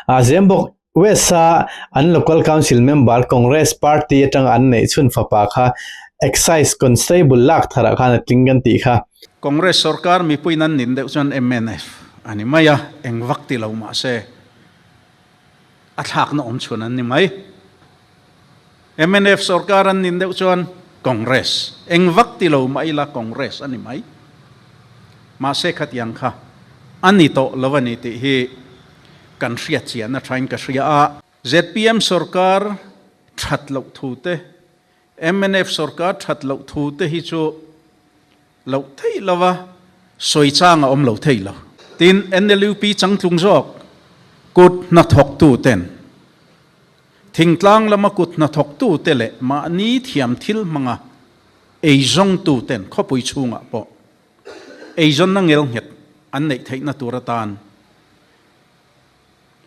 Zembawk West a an Local Council member Congress party atanga an neih chhun fapa kha Excise Constable lak tharah khan a tling kan tih kha. Congress sorkar mipuiin an nin deuh chuan mnf a ni mai a, eng vak ti lo mah se a thlakna awm chhun an ni mai. Mnf sorkar an nin deuh chuan Congress, eng vak ti lo mah ila Congress a ni mai. Mahse khatiang kha a ni tawh lo a ni tih hi kan hriat chian a thain ka hria a. Zpm sorkar that loh thu te, mnf sorkar that loh thu te hi chu loh theih lo a, sawi chang a awm lo thei lo. Tin, NLUP changtlung zawk kut hnathawktu ten Thingtlang lama kut hnathawktute leh mahni thiam thil hmanga eizawngtuten khawpui chhungah pawh eizawnna ngelnghet an neih theihna tur atan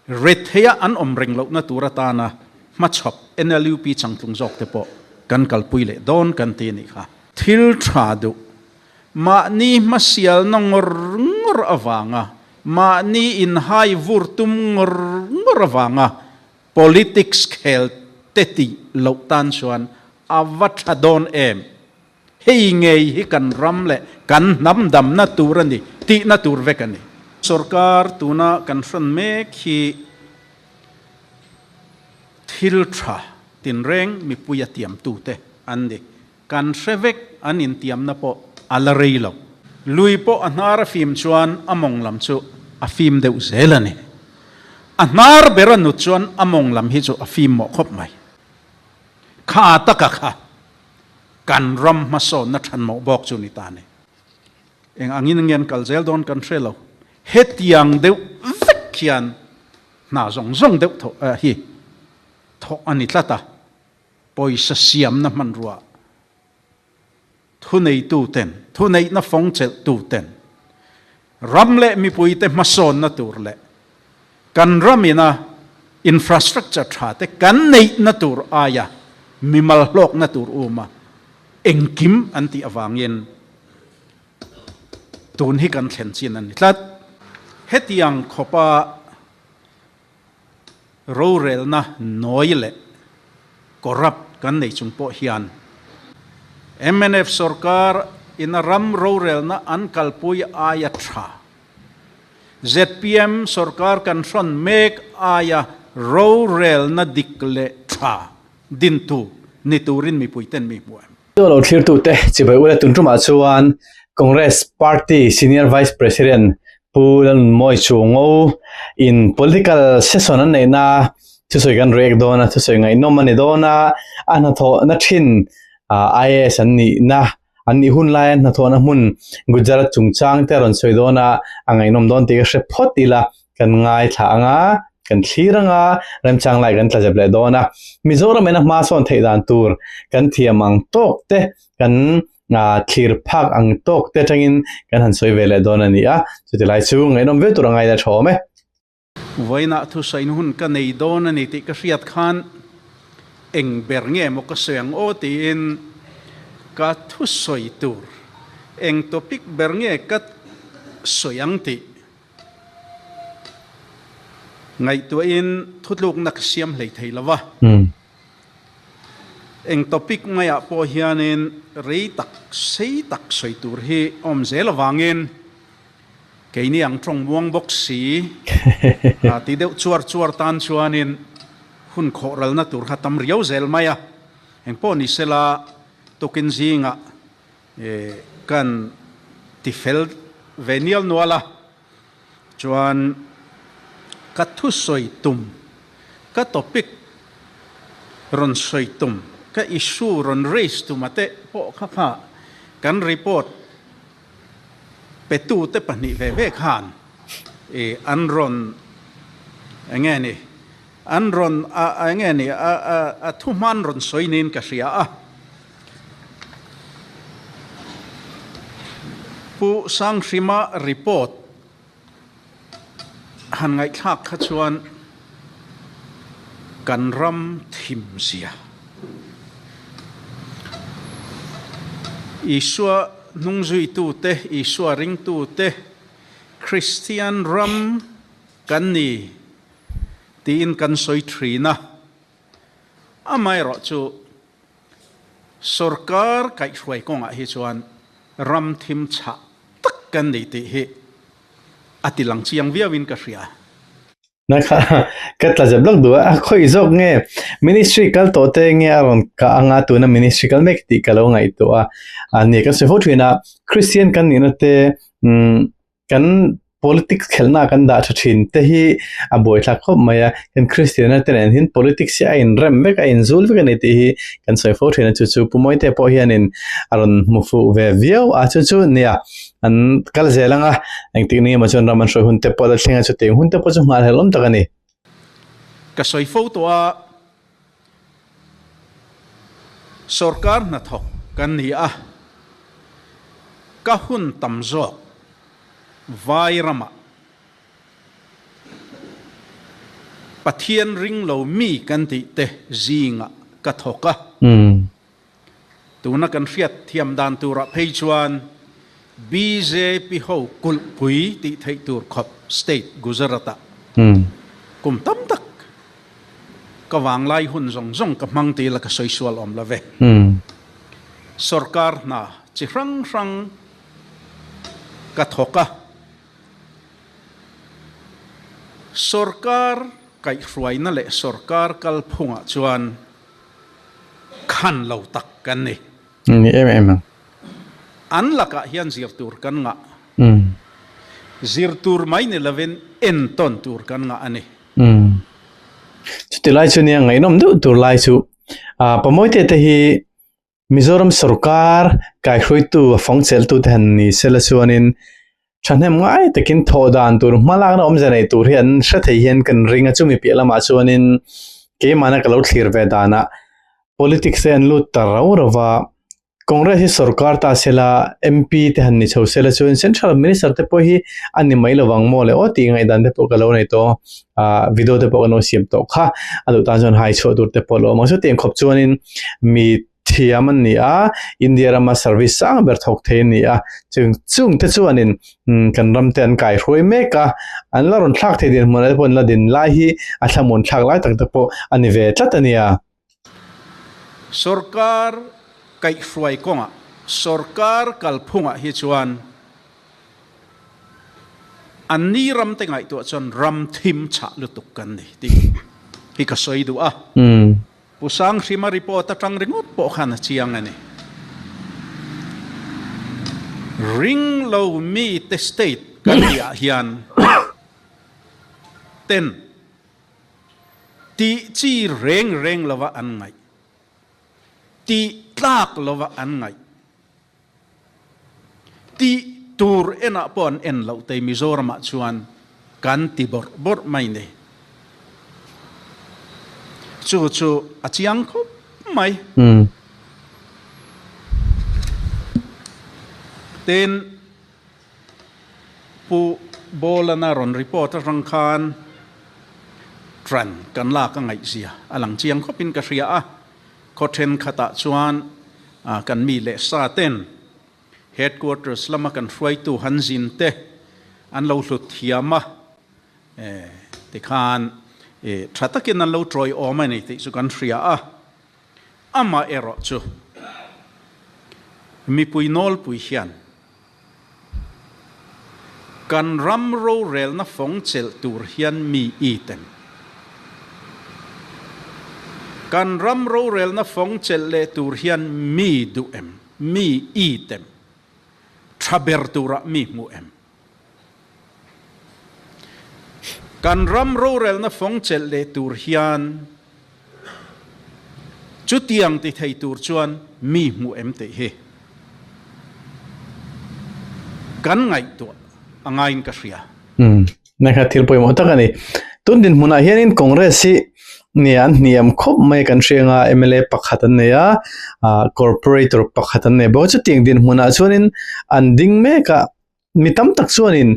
retheia an awm reng lohna tur atana hmachhawp NLUP changtlung zawkte pawh kan kalpui leh dawn kan ti a nih kha. Thil tha duh mahni hmasialna ngawr ngawr avanga mahni inhai vur tum ngawr ngawr avanga Politics khel te tih loh tan chuan a va tha dawn em? Hei ngei hi kan ram leh kan hnam damna tur a ni tihna tur vek a ni. Sorkar tuna kan hrawn mek hi thil tha tinreng mipui a tiamtute an ni. Kan hre vek an intiamna pawh a la rei lo. Lui pawh a hnar a fim chuan a mawng lam chu a fim deuh zel a ni. A hnar ber a nut chuan a mawng lam hi chu a fim mawh khawp mai. Kha taka kha kan ram hmasawnna than mawh bawk chu ni ta ni. Eng angin nge an kal zel dawn kan hre lo. Hetiang deuh vek hian hna zawng zawng deuh thaw hi thawh a ni tlat a. Pawisa siamna hmanrua thuneituten, thuneihna fawng chelhtuten, ram leh mipuite hmasawnna tur leh kan ramina infrastructure tha te kan neihna tur aia mimal hlawkna tur uma engkim an tih avangin tun hi kan thlen chin a ni tlat. Hetiang khawpa Rorelna nawi leh corrupt kan nei chung pawh hian mnf sorkar ina ram rorelna an kalpui aia tha, zpm sorkar kan hrawn mek aia rorelna dik leh tha dintu ni turin mipuiten mi hmu em? Chu lo thlirtute chibai ula tun tumah chuan Congress Party Senior Vice President Pu Lalnunmawi Chungo in political session an neihna thusawi kan react dawn a, thusawi ngaihnawm a ni dawn a, a hnathawhna thin IAS an nihna an nih hun laia hnathawhna hmun Gujarat chungchang te a rawn sawi dawn a, a ngaihnawm dawn tih ka hre phawt ila. Kan ngaithla ang a, kan thlir ang a, remchang lai kan tlazep leh dawn a. Mizoram ena hma sawn theih dan tur kan thiam ang tawk te, kan thlir phak ang tawk te atangin kan han sawi ve leh dawn a ni a. Chuti lai chu ngaihnawm viau tur a ngaina tha awm e. Vawiinah thusawi hun ka nei dawn a ni tih ka hriat khan eng ber nge maw ka sawi ang aw tiin ka thusawi tur eng topic ber nge ka sawi ang tih Ngaihtuahin thutlukna ka siam hlei thei lo va. Eng topic maiah pawh hianin rei tak, sei tak sawi tur hi awm zel avangin keini ang tawng muang bawk si ti deuh chuar chuar tan chuanin hun khawhralna tur kha tam riau zel mai a. Engpawh ni sela tukin zingah Kan ti fel ve nial nual a, chuan ka thusawi tum, ka topic rawn sawi tum, ka issue rawn raise tum a te pawh kha kha kan report petu te pahnih ve ve khan i an rawn enge ni an rawn a enge ni a thuhman rawn sawi niin ka hria a. Pu Sanghrima report han ngaihthlak kha chuan kan ram thim zia. Isua hnungzuitute, Isua ringtute, Kristian ram kan ni. tiin kan sawi thin a, amaherawhchu sorkar kaihhruai kawngah hi chuan ram thim chhah tak kan ni tih hi a ti lang chiang viauin ka hria. Na kha ka tla zep lawk duh a, a khawi zawk nge ministry kal tawh te nge a rawn kah anga tuna ministry kal mek tih ka lo ngaihtuah a, a ni kan sawi fo thin a, Christian kan nihna te umm kan politics khelhna kan dah tha thin te hi a buaithlak khawp mai a, kan Christian-a te nen hian politics hi a inrem vek a inzul vek a ni tih hi kan sawi fo thin a, chu chu Pu Mawite pawh hianin a rawn hmu fuh ve viau a, chu chu nia an kal zel ang a, engtik ni emaw chuan ram an hruai hun te pawh la thleng a, chutiang hun te pawh chu nghahhlelh awm tak a ni. Ka sawi fo tawh a, Sorkar hnathawk kan ni a, ka hun tam zawk vai ramah Pathian ring lo mi kan tih te zingah ka thawk a. Tuna kan hriat thiam dan turah phei chuan bjp ho kulhpui tih theih tur khawp state Gujarat-ah kum tam tak ka vanglai hun zawng zawng ka hmang ti ila ka sawi sual awm lo ve. Sorkar hna chi hrang hrang ka thawk a, sorkar kaihhruaina leh sorkar kalphungah chuan khan lo tak kan ni. Ni em em ang. An lakah hian zir tur kan ngah. Zir tur mai ni lovin entawn tur kan ngah a ni. Chuti lai chu nia ngaihnawm deuh tur lai chu Pamawite te hi Mizoram sorkar kaihruaitu a fawngcheltu te han ni sela chuanin thahnem ngai takin thawh dan tur hmalakna awmze nei tur hi an hre thei hian kan ring a, chumi piah lamah chuanin keimahna ka lo thlir ve danah politics te an lut ta rau rau va, Congress hi sorkar ta sela MP te han ni chho sela chuan Central Minister te pawh hi a ni mai lovang maw le aw tih ngaihdan te pawh ka lo nei tawh a, ah video te pawh kan lo siam tawh kha a duh tan chuan hai chhuah tur te pawh a lo awm ang chutiang khawp chuanin mi thiam an ni a, India rama service sang ber thawk thei an ni a, chung chung te chuanin kan ram te an kai hruai mek a, an la rawn thlak thei dinhmun ah te pawh an la din lai hi a thlamuan thlak lai tak te pawh a ni ve tlat a nia. Sorkar kaihhruai kawngah, sorkar kalphungah hi chuan an ni ram te ngaihtuah chuan ram thim chhah lutuk kan ni tih hi ka sawi duh a. Pu Sanghrima report atang ringawt pawh khan a chiang a ni. Ring lo mite state kan tihah hian ten Tih chi reng reng lova an ngaih. Tih tlak lova an ngaih. Tih tur enah pawh an en loh tei Mizoramah chuan kan ti bawrh bawrh mai ni. Chu chu a chiang khawp mai. Tin. Pu Bolana rawn report atang khan tran kan lak a ngaihzia a lang chiang khawpin ka hria a, khaw thenkhatah chuan kan mi leh sa ten headquarters lama kan hruaitu han zin te an lo hlut thiam a, tikhan tha takin an lo tawiawm a ni tih chu kan hria a. Amaherawh chu mipui nawlpui hian kan ram rorelna fawng chelh tur hian mi i tem. Kan ram rorelna fawng chelh leh tur hian mi duh em? Mi i tem. Tha ber turah mi hmu em? Kan ram rorelna fawng chelh leh tur hian chutiang ti thei tur chuan mi hmuh em tih hi kan ngaihtuah a ngaiin ka hria. Umm, na kha thil pawimawh tak a ni. Tun dinhmunah hianin Congress hi nia an hniam khawp mai kan hria anga mla pakhat an nei a, ah corporator pakhat an nei bawk a, chutiang dinhmunah chuanin an ding mek a. Mi tam tak chuanin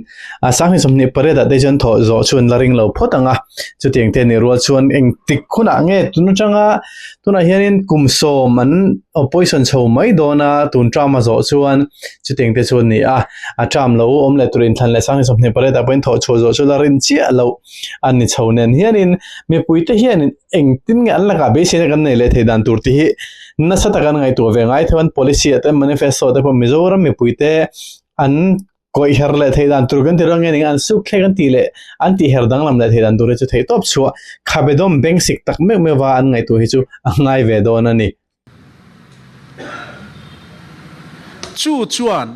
28,000 ah te chuan thawh zawh chu an la ring lo phawt ang a, chutiang te nih rual chuan engtik hunah nge tun atanga tunah hianin kum sawm an opposition chho mai dawn a, tun term a zawh chuan chutiang te chu a ni a, a term lo awm leh tur inthlan leh 28,000 ah pawhin thawh chhuah zawh chu la rin chiah loh a ni chho nen hianin mipuite hianin engtin nge an lakah beiseina kan nei leh thei dan tur tih hi nasa taka an ngaihtuah ve ngai theuh an policy ah te manifesto te pawh Mizoram mipuite an kawih her leh theih dan tur kan ti reng nge ning an suk thlek an tih leh an tih her danglam leh theih dan tur hi chu theih tawp chhuah khabe dawm beng sik tak meuh meuh va an ngaihtuah hi chu a ngai ve dawn a ni. Chu chuan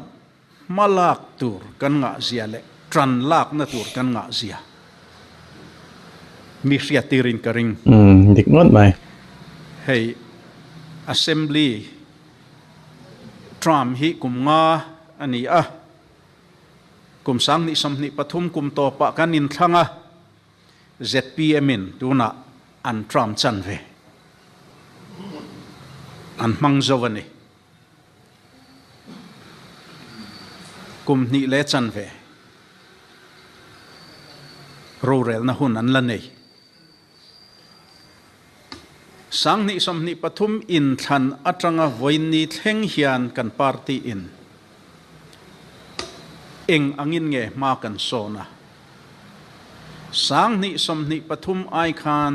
hma lak tur kan ngah zia leh tan lakna tur kan ngah zia mi hriat tirin ka ring. Umm dik ngawt mai. Hei Assembly Term hi kum nga a ni a, kum 2023 kum tawpah kan inthlang a, zpm in tunah an term chanve an hmang zo a ni. Kum hnih leh chanve rorelna hun an la nei. 2023 inthlan atanga vawiinni thleng hian kan party in eng angin nge hma kan sawn a? 2023 ai khan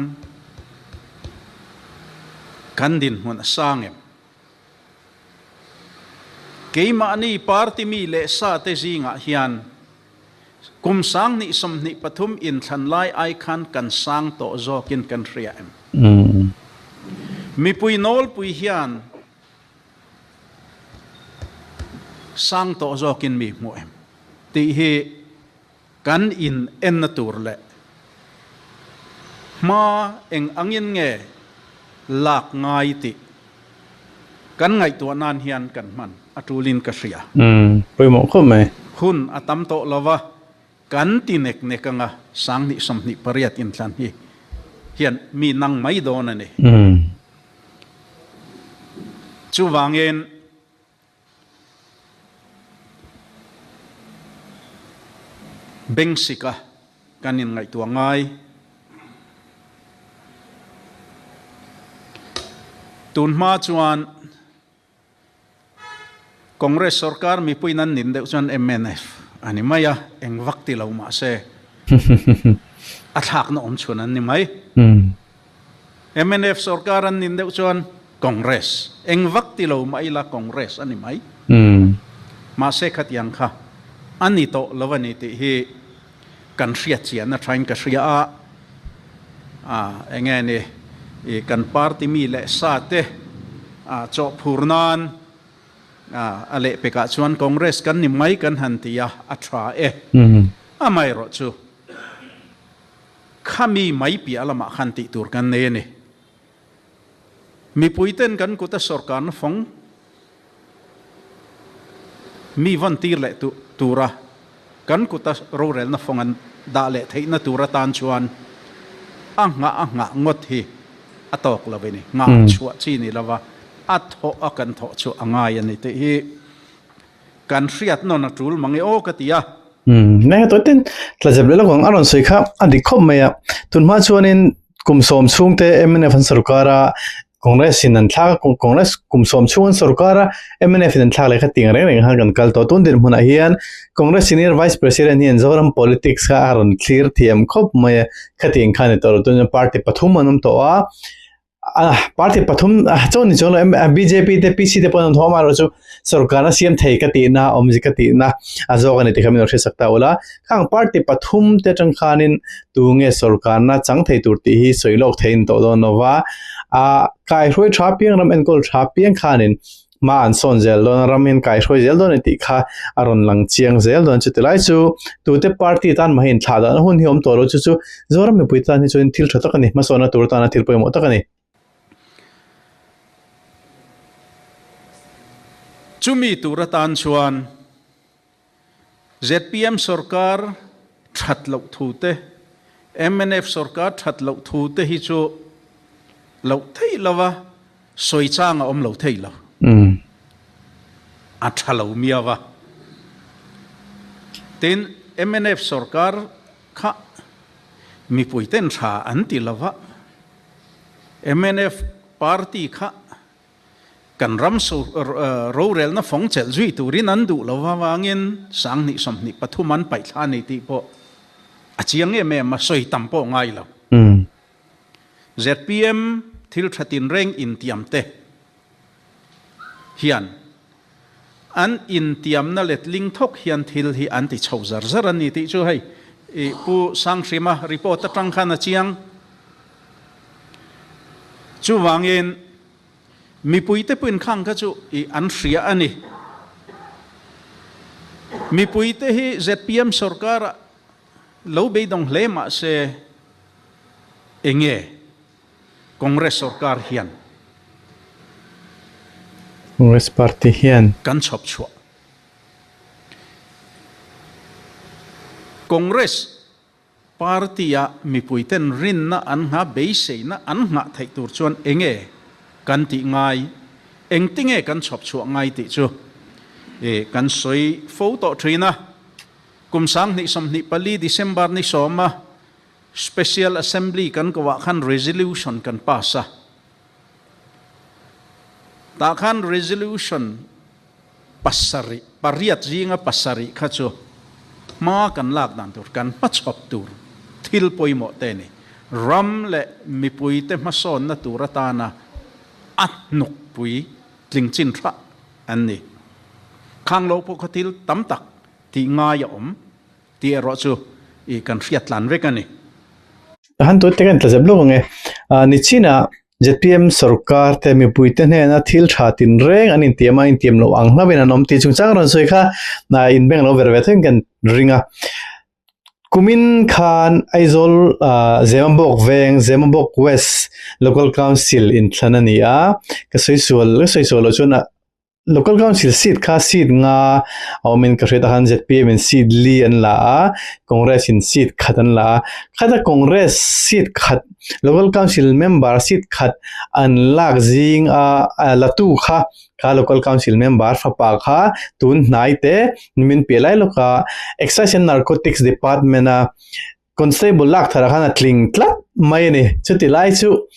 kan dinhmun a sang em? Keimahni party mi leh sa te zingah hian Kum 2023 inthlan lai ai khan kan sang tawh zawkin kan hria em? Mipui nawlpui hian sang tawh zawkin mi hmu em? Tih hi kan in enna tur leh hma eng angin nge lak ngai tih kan ngaihtuah nan hian kan hman a tulin ka hria. Umm, pawimawh khawp mai. Hun a tam tawh lo va, kan ti nek nek anga 2028 inthlan hi hian mi nang mai dawn a ni. Chuvangin. Bengsika kan inngaihtuah ngai. Tun hma chuan Congress sorkar mipuiin an nin deuh chuan mnf a ni mai a, eng vak ti lo mah se a thlakna awm chhun an ni mai. Mnf sorkar an nin deuh chuan Congress eng vak ti lo mah ila Congress a ni mai. Mahse khatiang kha a ni tawh lo a ni tih hi kan hriat chian a thain ka hria a, eng nge ni i kan party mi leh sa te chawhphur nan a lehpekah chuan Congress kan ni mai kan han ti a, a tha e. Amaherawhchu. Khami mai piah lamah khan tih tur kan nei a ni. Mipuiten kan kuta sawrkarna fawng mi vawn tir leh tura kan kuta rorelna fawng an dah leh theihna tur atan chuan a nghah a nghah ngawt hi a tawk lo a ni. Nghah chhuah chi ni lova a thawh a kan thawh chhuah a ngai a ni tih hi Kan hriat nawn a tul mang e aw ka ti a. Umm, nai ha tawih ten tla zep leh lawk ang a rawn sawi kha a dik khawp mai a. Tun hma chuanin kum sawm chhung te mnf an sorkar a, Congress in an thlak a, Congress kum sawm chhung an sorkar a, mnf in an thlak leh kha ting reng reng khan kan kal tawh. Tun dinhmunah hian Congress Senior Vice President hian Zoram politics kha a rawn thlir thiam khawp mai a, khatiang khan ni tawh lo. Tun party pathum an awm tawh a, party pathum chaw ni chuang lo bjp te pc te pawh an awm amaherawhchu sorkar a siam thei ka tihna awmzia ka tihna a zawk a ni tih kha min lo hriatsak ta ula khang party pathum te atang khanin tunge sorkarna chang thei tur tih hi sawi lawk thei a ni tawh dawn lova ah kaihruai tha piang ram enkawl tha piang khanin Hma an sawn zel dawn a, ram hian kaihruai zel dawn a ni tih kha a rawn lang chiang zel dawn. Chuti lai chu tute party tan mah hi inthlah dan hun hi awm tawh lo chu chu Zoram mipui tan hi chuan thil tha tak a ni, hmasawnna tur tana thil pawimawh tak a ni. Chumi tur atan chuan Zpm sorkar that loh thu te, mnf sorkar that loh thu te hi chu loh theih lo a, sawi chang a awm lo thei lo. A tha lo miau a. Tin, mnf sorkar kha mipuiten tha an ti lo va, mnf party kha kan ram rorelna fawng chelh zui turin an duh lo avangin 2023 an paih thla a ni tih pawh a chiang em em a, sawi tam pawh ngai lo. Zpm thil tha tinreng intiam te hian an intiamna letling thawk hian thil hi an ti chho zar zar a ni tih chu hei i Pu Sanghrima report atang khan a chiang. Chuvangin mipuite pawhin khang kha chu i an hria a ni. Mipuite hi zpm sorkara lo beidawng hle mah se enge Congress sorkar hian. Congress party hian. Kan chhawp chhuah. Congress party a mipuiten rinna an ngha beiseina an nghah theih tur chuan enge kan tih ngai, engtinge kan chhawp chhuah ngai tih chu kan sawi fo tawh thin a. Kum 2024 December ni sawma Special Assembly kan ko ah khan resolution kan pass a. Tah khan resolution pasarih, pariat zinga pasarih kha chu hma kan lak dan tur, kan hmachhawp tur thil pawimawh te a ni. Ram leh mipuite hmasawnna tur atana a hnukpui tling chin thlah an ni. Khang lo pawh kha thil tam tak tih ngai a awm. Tih erawh chu i kan hriat tlan vek a ni. A han tute kan tla zep lawk ang e. Nichina zpm sorkar te mipuite hnena thil tha tinreng an intiam a, intiam loh ang hlauhin an awm tih chungchang rawn sawi kha inbeng lo ver ve theuhin kan ring a. Kumin khan Aizawl Zemabawk veng, Zemabawk West Local Council inthlan a ni a, ka sawi sual, ka sawi sual loh chuan a Local Council seat kha seat nga a awmin ka hriat a khan zpm in seat li an la a, Congress in seat khat an la a, khata Congress seat khat Local Council member seat khat an lak zing a la tu kha kha Local Council member fapa kha tun hnai te nimin piah lai lawka Excise and Narcotics Department a Constable lak tharah khan a tling tlat mai a ni. Chuti lai chu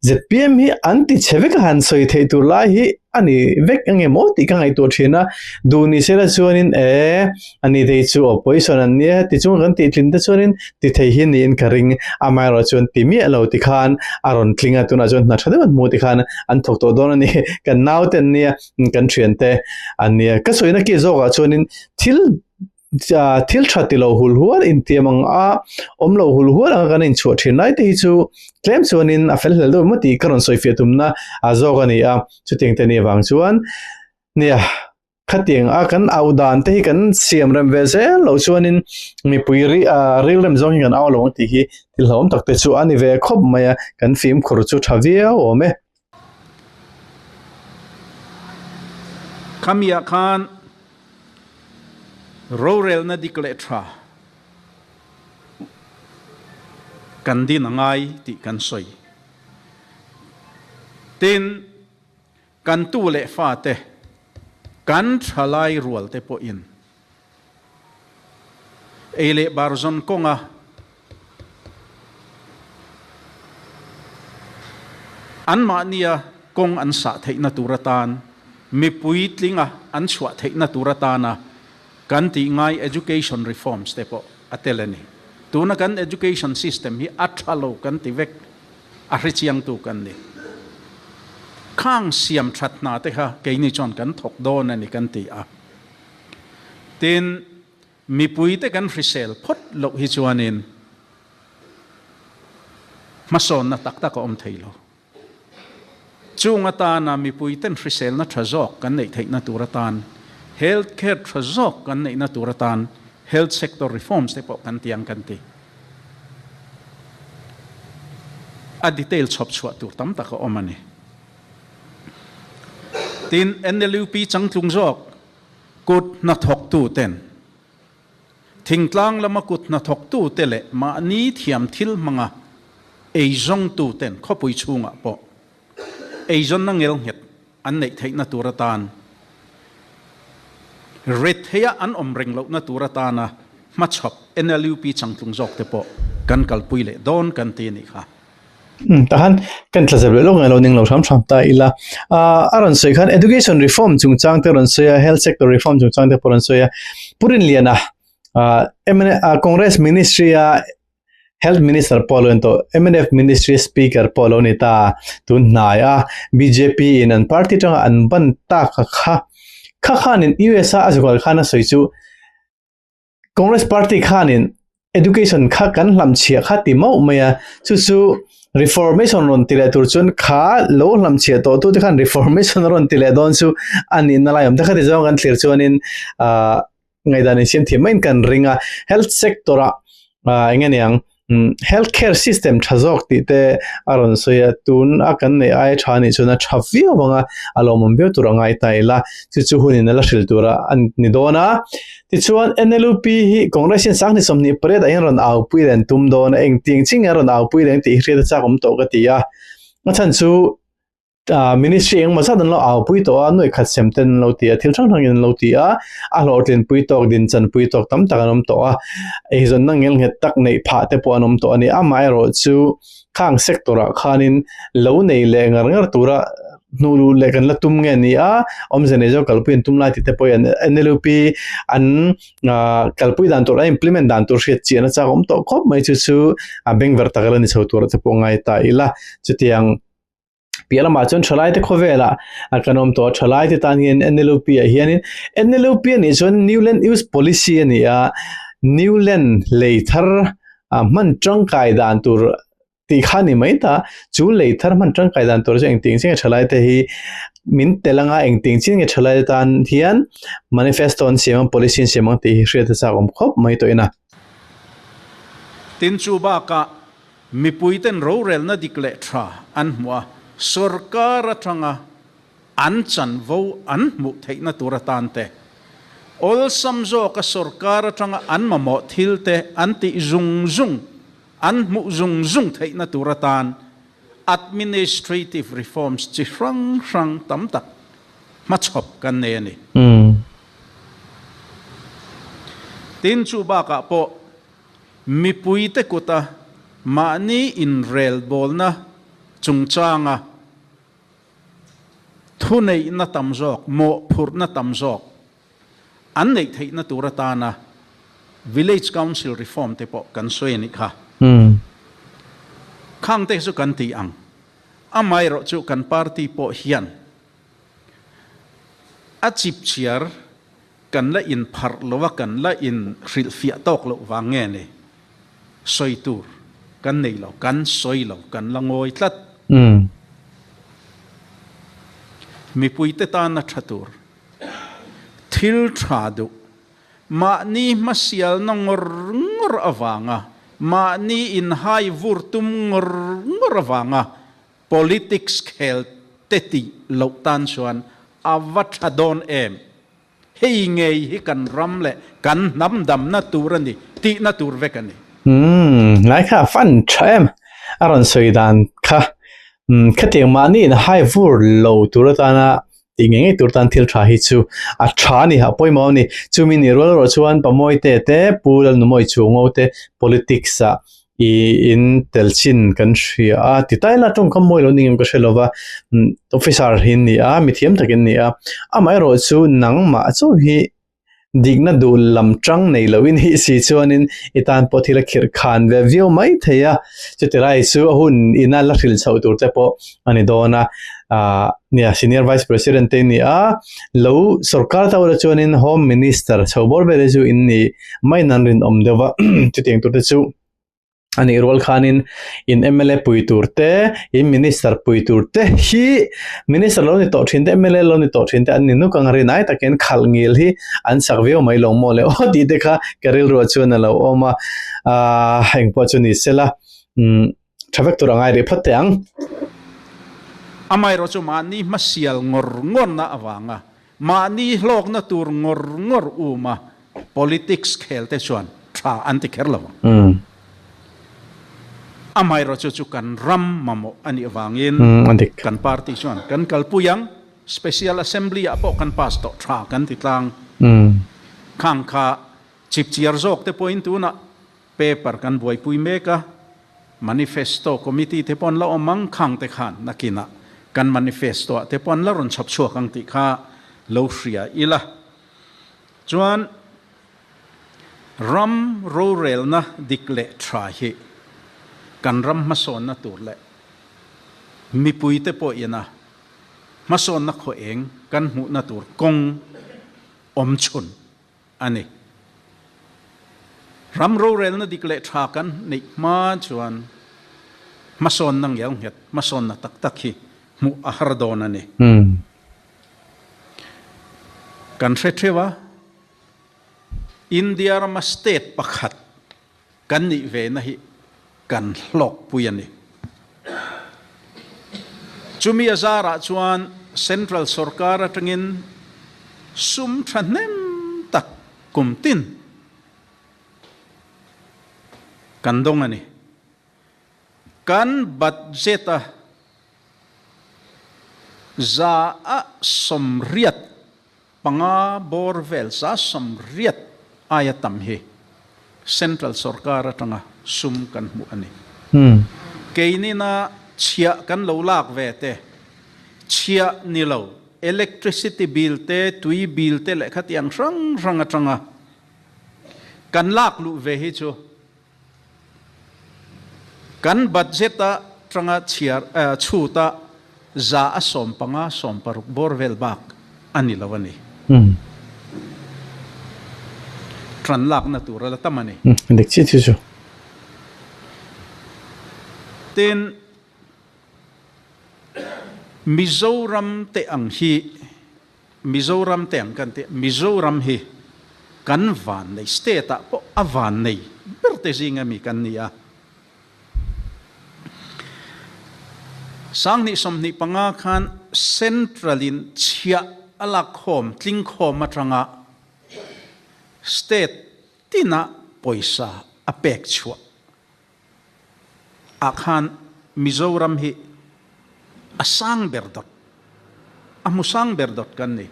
zpm hi an ti chhe vek a han sawi theih tur lai hi a ni vek ange maw tih ka ngaihtuah thin a. Duh ni sela chuanin e ani te hi chu opposition an nia tichung kan tih tlin te chuanin ti thei hi niin ka ring. Amaherawh chuan ti miah lo ti khan a rawn tling a, tunah chuan hna tha deuh an hmu ti khan an thawk tawh dawn a ni. Kan naute an nia, kan thiante an nia. Ka sawina ki zawkah chuanin thil thil tha ti lo hul hual intiam ang a awm lo hul hual anga kan inchhuah thin lai te hi chu tlem chuanin a fel hlel deuh emaw tih ka rawn sawi fiah tumna a zawk a ni a, chutiang te ni avang chuan nia khatiang a kan au dan te hi kan siam rem ve zel loh chuanin mipui ri rilrem zawng hi kan au lo ang tih hi thil hlauhawm tak te chu a ni ve khawp mai a, kan fimkhur chu tha viau awm e. Khamiah khan rorelna dik leh tha kan din a ngai tih kan sawi. Tin, kan tu leh fate, kan thalai rualte pawhin Ei leh bar zawn kawnga anmahnia kawng an sah theihna tur atan, mipui tlinga an chhuah theihna tur atana kan tih ngai education reforms te pawh a tel a ni. Tuna kan education system hi a tha lo kan ti vek, a hrechiangtu kan ni. Khang siam that hna te kha keini chuan kan thawk dawn a ni kan ti a. Tin, mipuite kan hrisel phawt loh hi chuanin hmasawnna tak tak a awm thei lo. Chung atana mipuiten hriselna tha zawk kan neih theihna tur atan, health care tha zawk kan neihna tur atan health sector reforms te pawh kan ti ang kan ti. A detail chhawp chhuah tur tam tak a awm a ni. Tin, NLUP changtlung zawk kut hnathawktuten thingtlang lama kut hnathawktute leh mahni thiam thil hmanga eizawngtuten khawpui chhungah pawh eizawnna ngelnghet an neih theihna tur atan retheia an awm reng lohna tur atana. hmachhawp NLUP changtlung zawk te pawh kan kalpui leh dawn kan ti a nih kha. Umm tahan kan tla zep leh lawk ngailo ning lo hram hram ta ila. Ahh a rawn sawi khan education reform chungchang te a rawn sawi a, health sector reform chungchang te pawh a rawn sawi a. Pu Rinliana ahh mna Congress ministry a Health Minister pawh a lo en tawh. Mnf Ministry Speaker pawh a lo ni ta tun hnai a. Bjp in an party atanga an ban tak a kha. Kha khanin US a a zual khan a sawi chu Congress party khanin education kha kan hlamchhiah kha ti mauh mai a. Chu chu reformation rawn ti leh tur chuan kha lo hlamchhiah tawh tute khan reformation rawn ti leh dawn chu a nihna lai awm te kha ti zawng kan thlir chuanin ah ngaihdan insiam thiam maiin kan ring a, health sector ah ah eng nge niang health care system tha zawk tih te a rawn sawi a, tun a kan neih aia tha anih chuan a tha viau ang a, a lawmawm viau tur a ngai ta ila, chu chu hunin a la hrilh tur a ni dawn a, tichuan N_L_U_P hi Congress hian sanghnih 28 ah hian rawn au pui leh an tum dawn a, engtiang chin nge a rawn au pui leh ang tih hi hriat a chak awm tawh ka ti a, a chhan chu. Ministry engemaw zat an lo au pui tawh a, nuaih khat sem ten an lo ti a, thil hrang hrangin an lo ti a, a hlawhtlin pui tawk, din chan pui tawk tam tak an awm tawh a, eizawnna ngelnghet tak neih phah te pawh an awm tawh a ni. Amaherawhchu khang sector ah khanin lo nei leh ngar ngar tura hnuh luh leh kan la tum nge ni a, awmze nei zawk kalpui an tum lai tih te pawh hian NLUP an kalpui dan tur a implement dan tur hriat chian a chak awm tawh khawp mai chu chu a bengverh tak a la ni chho tur te pawh ngai ta ila chutiang Piah lamah chuan thalaite khawvelah a kan awm tawh a, thalaite tan hian NLUP ah hianin NLUP a nih chuan New Land Use Policy a ni a, New Land lei thar hman tangkai dan tur tih kha a ni mai ta, chu lei thar hman tangkai dan tur chu engtin chin nge thalaite hi min tel anga engtin chin nge thalaite tan hian manifesto an siam ang policy an siam ang tih hi hriat a chak awm khawp mai tawhin a. Tin chu bakah Mipuiten rorelna dik leh tha an hmuh a, sorkar atanga an chanvo an hmuh theihna tur atan te, awlsam zawka sorkar atanga an mamawh thil te an tih zung zung, an hmuh zung zung theihna tur atan administrative reforms chi hrang hrang tam tak hmachhawp kan nei a ni. Tin, chu bakah pawh Mipuite kuta mahni inrelbawlna chungchanga thuneihna tam zawk, mawhphurhna tam zawk an neih theihna tur atana Village Council Reform te pawh kan sawi a nih kha. Khangte chu kan ti ang. Amaherawh chu kan party pawh hian a chipchiar Kan la inpharh lo a, kan la inhrilhfiah tawk loh vang nge ni? Sawi tur kan nei lo, kan sawi lo, kan la ngawi tlat. Mipuite tana tha tur, thil tha duh, mahni hmasialna ngawr ngawr avanga, mahni inhai vur tum ngawr ngawr avanga Politics khel te tih loh tan chuan a va tha dawn em? Hei ngei hi kan ram leh kan hnam damna tur a ni tihna tur vek a ni. Umm, lai kha a fan tha em? A rawn sawi dan kha. Umm, khatiang mahni in hai vur lo tur atana tih ngei ngei tur tan thil tha hi chu a tha a ni, a pawimawh a ni. Chumi nih rual erawh chuan Pamawite te, Pu Lalnumawi Chungo te politics ah i in tel chin kan hria a, ti tai la tawngkam mawi lo ning em ka hre lova, officer hi an ni a, mithiam tak an ni a, amaherawhchu nangmah chu hi Dikna duh lam tang nei loin hi si chuanin i tan pawh thil a khirh khan ve viau mai thei a, chuti lai chu a hun ina la hrilh chhoh tur te pawh a ni dawn a, aah nia Senior Vice President te i ni a, lo sorkar ta ula chuanin Home Minister chho bawr vel hi chu in ni mai nan rinawm deuh va chutiang tur te chu. A nih rual khanin in mla pui tur te, in minister pui tur te hi minister lo ni tawh thin te, mla lo ni tawh thin te an ni nuk ang a rinai takin khalh ngil hi an chak viau mai lo maw le aw tih te kha ka rilruah chuan a lo awm a, aah engpawh chu ni sela umm tha vek tur a ngai rih phawt teh ang. Amaherawhchu mahni hmasial ngawr ngawrna avanga mahni hlawkna tur ngawr ngawr uma Politics khel te chuan tha an ti kher lo ang. Amaherawhchu chu kan ram mamawh a nih avangin kan party chuan kan kalpui ang. Special Assembly ah pawh kan pass tawh tha kan ti tlang. Khang kha. Chipchiar zawk te pawhin tunah paper kan buaipui mek a, manifesto committee te pawh an la awm ang, khang te khan nakinah kan manifesto ah te pawh an la rawn chhawp chhuak ang tih kha lo hria ila. Chuan ram rorelna dik leh tha hi kan ram hmasawnna tur leh mipuite pawhin a hmasawnna khaw eng kan hmuhna tur kawng awm chhun a ni. Ram rorelna dik leh tha kan neih hma chuan hmasawnna ngel nghet, hmasawnna tak tak hi hmuh a har dawn a ni. Kan hre theuh a, India rama state pakhat kan nih ve na hi kan hlawkpui a ni. Chumi a zarah chuan Central sorkar atangin sum thahnem tak kum tin kan dawng a ni. Kan budget a 180 bawr vel 80 aia tam hi Central sorkar atanga sum kan hmuh a ni. Keinina chhiah kan lo lak ve te, chhiah ni lo, electricity bill te, tui bill te leh khatiang hrang hrang atanga kan lak luh ve hi chu Kan budget a tanga chhiar chhut a 15 60 bawr vel bak a ni lo a ni. Tan lakna tur a la tam a ni. Dik chiah chu chu. Tin, Mizoram te ang hi Mizoram te ang kan tih, Mizoram hi kan vannei, state ah pawh a vannei ber te zing ami kan ni a. 2025 khan Central in chhiah a lakkhawm, tlingkhawm atanga state tina pawisa a pek chhuah ah khan Mizoram hi a sang ber dawt, a hmu sang ber dawt kan ni.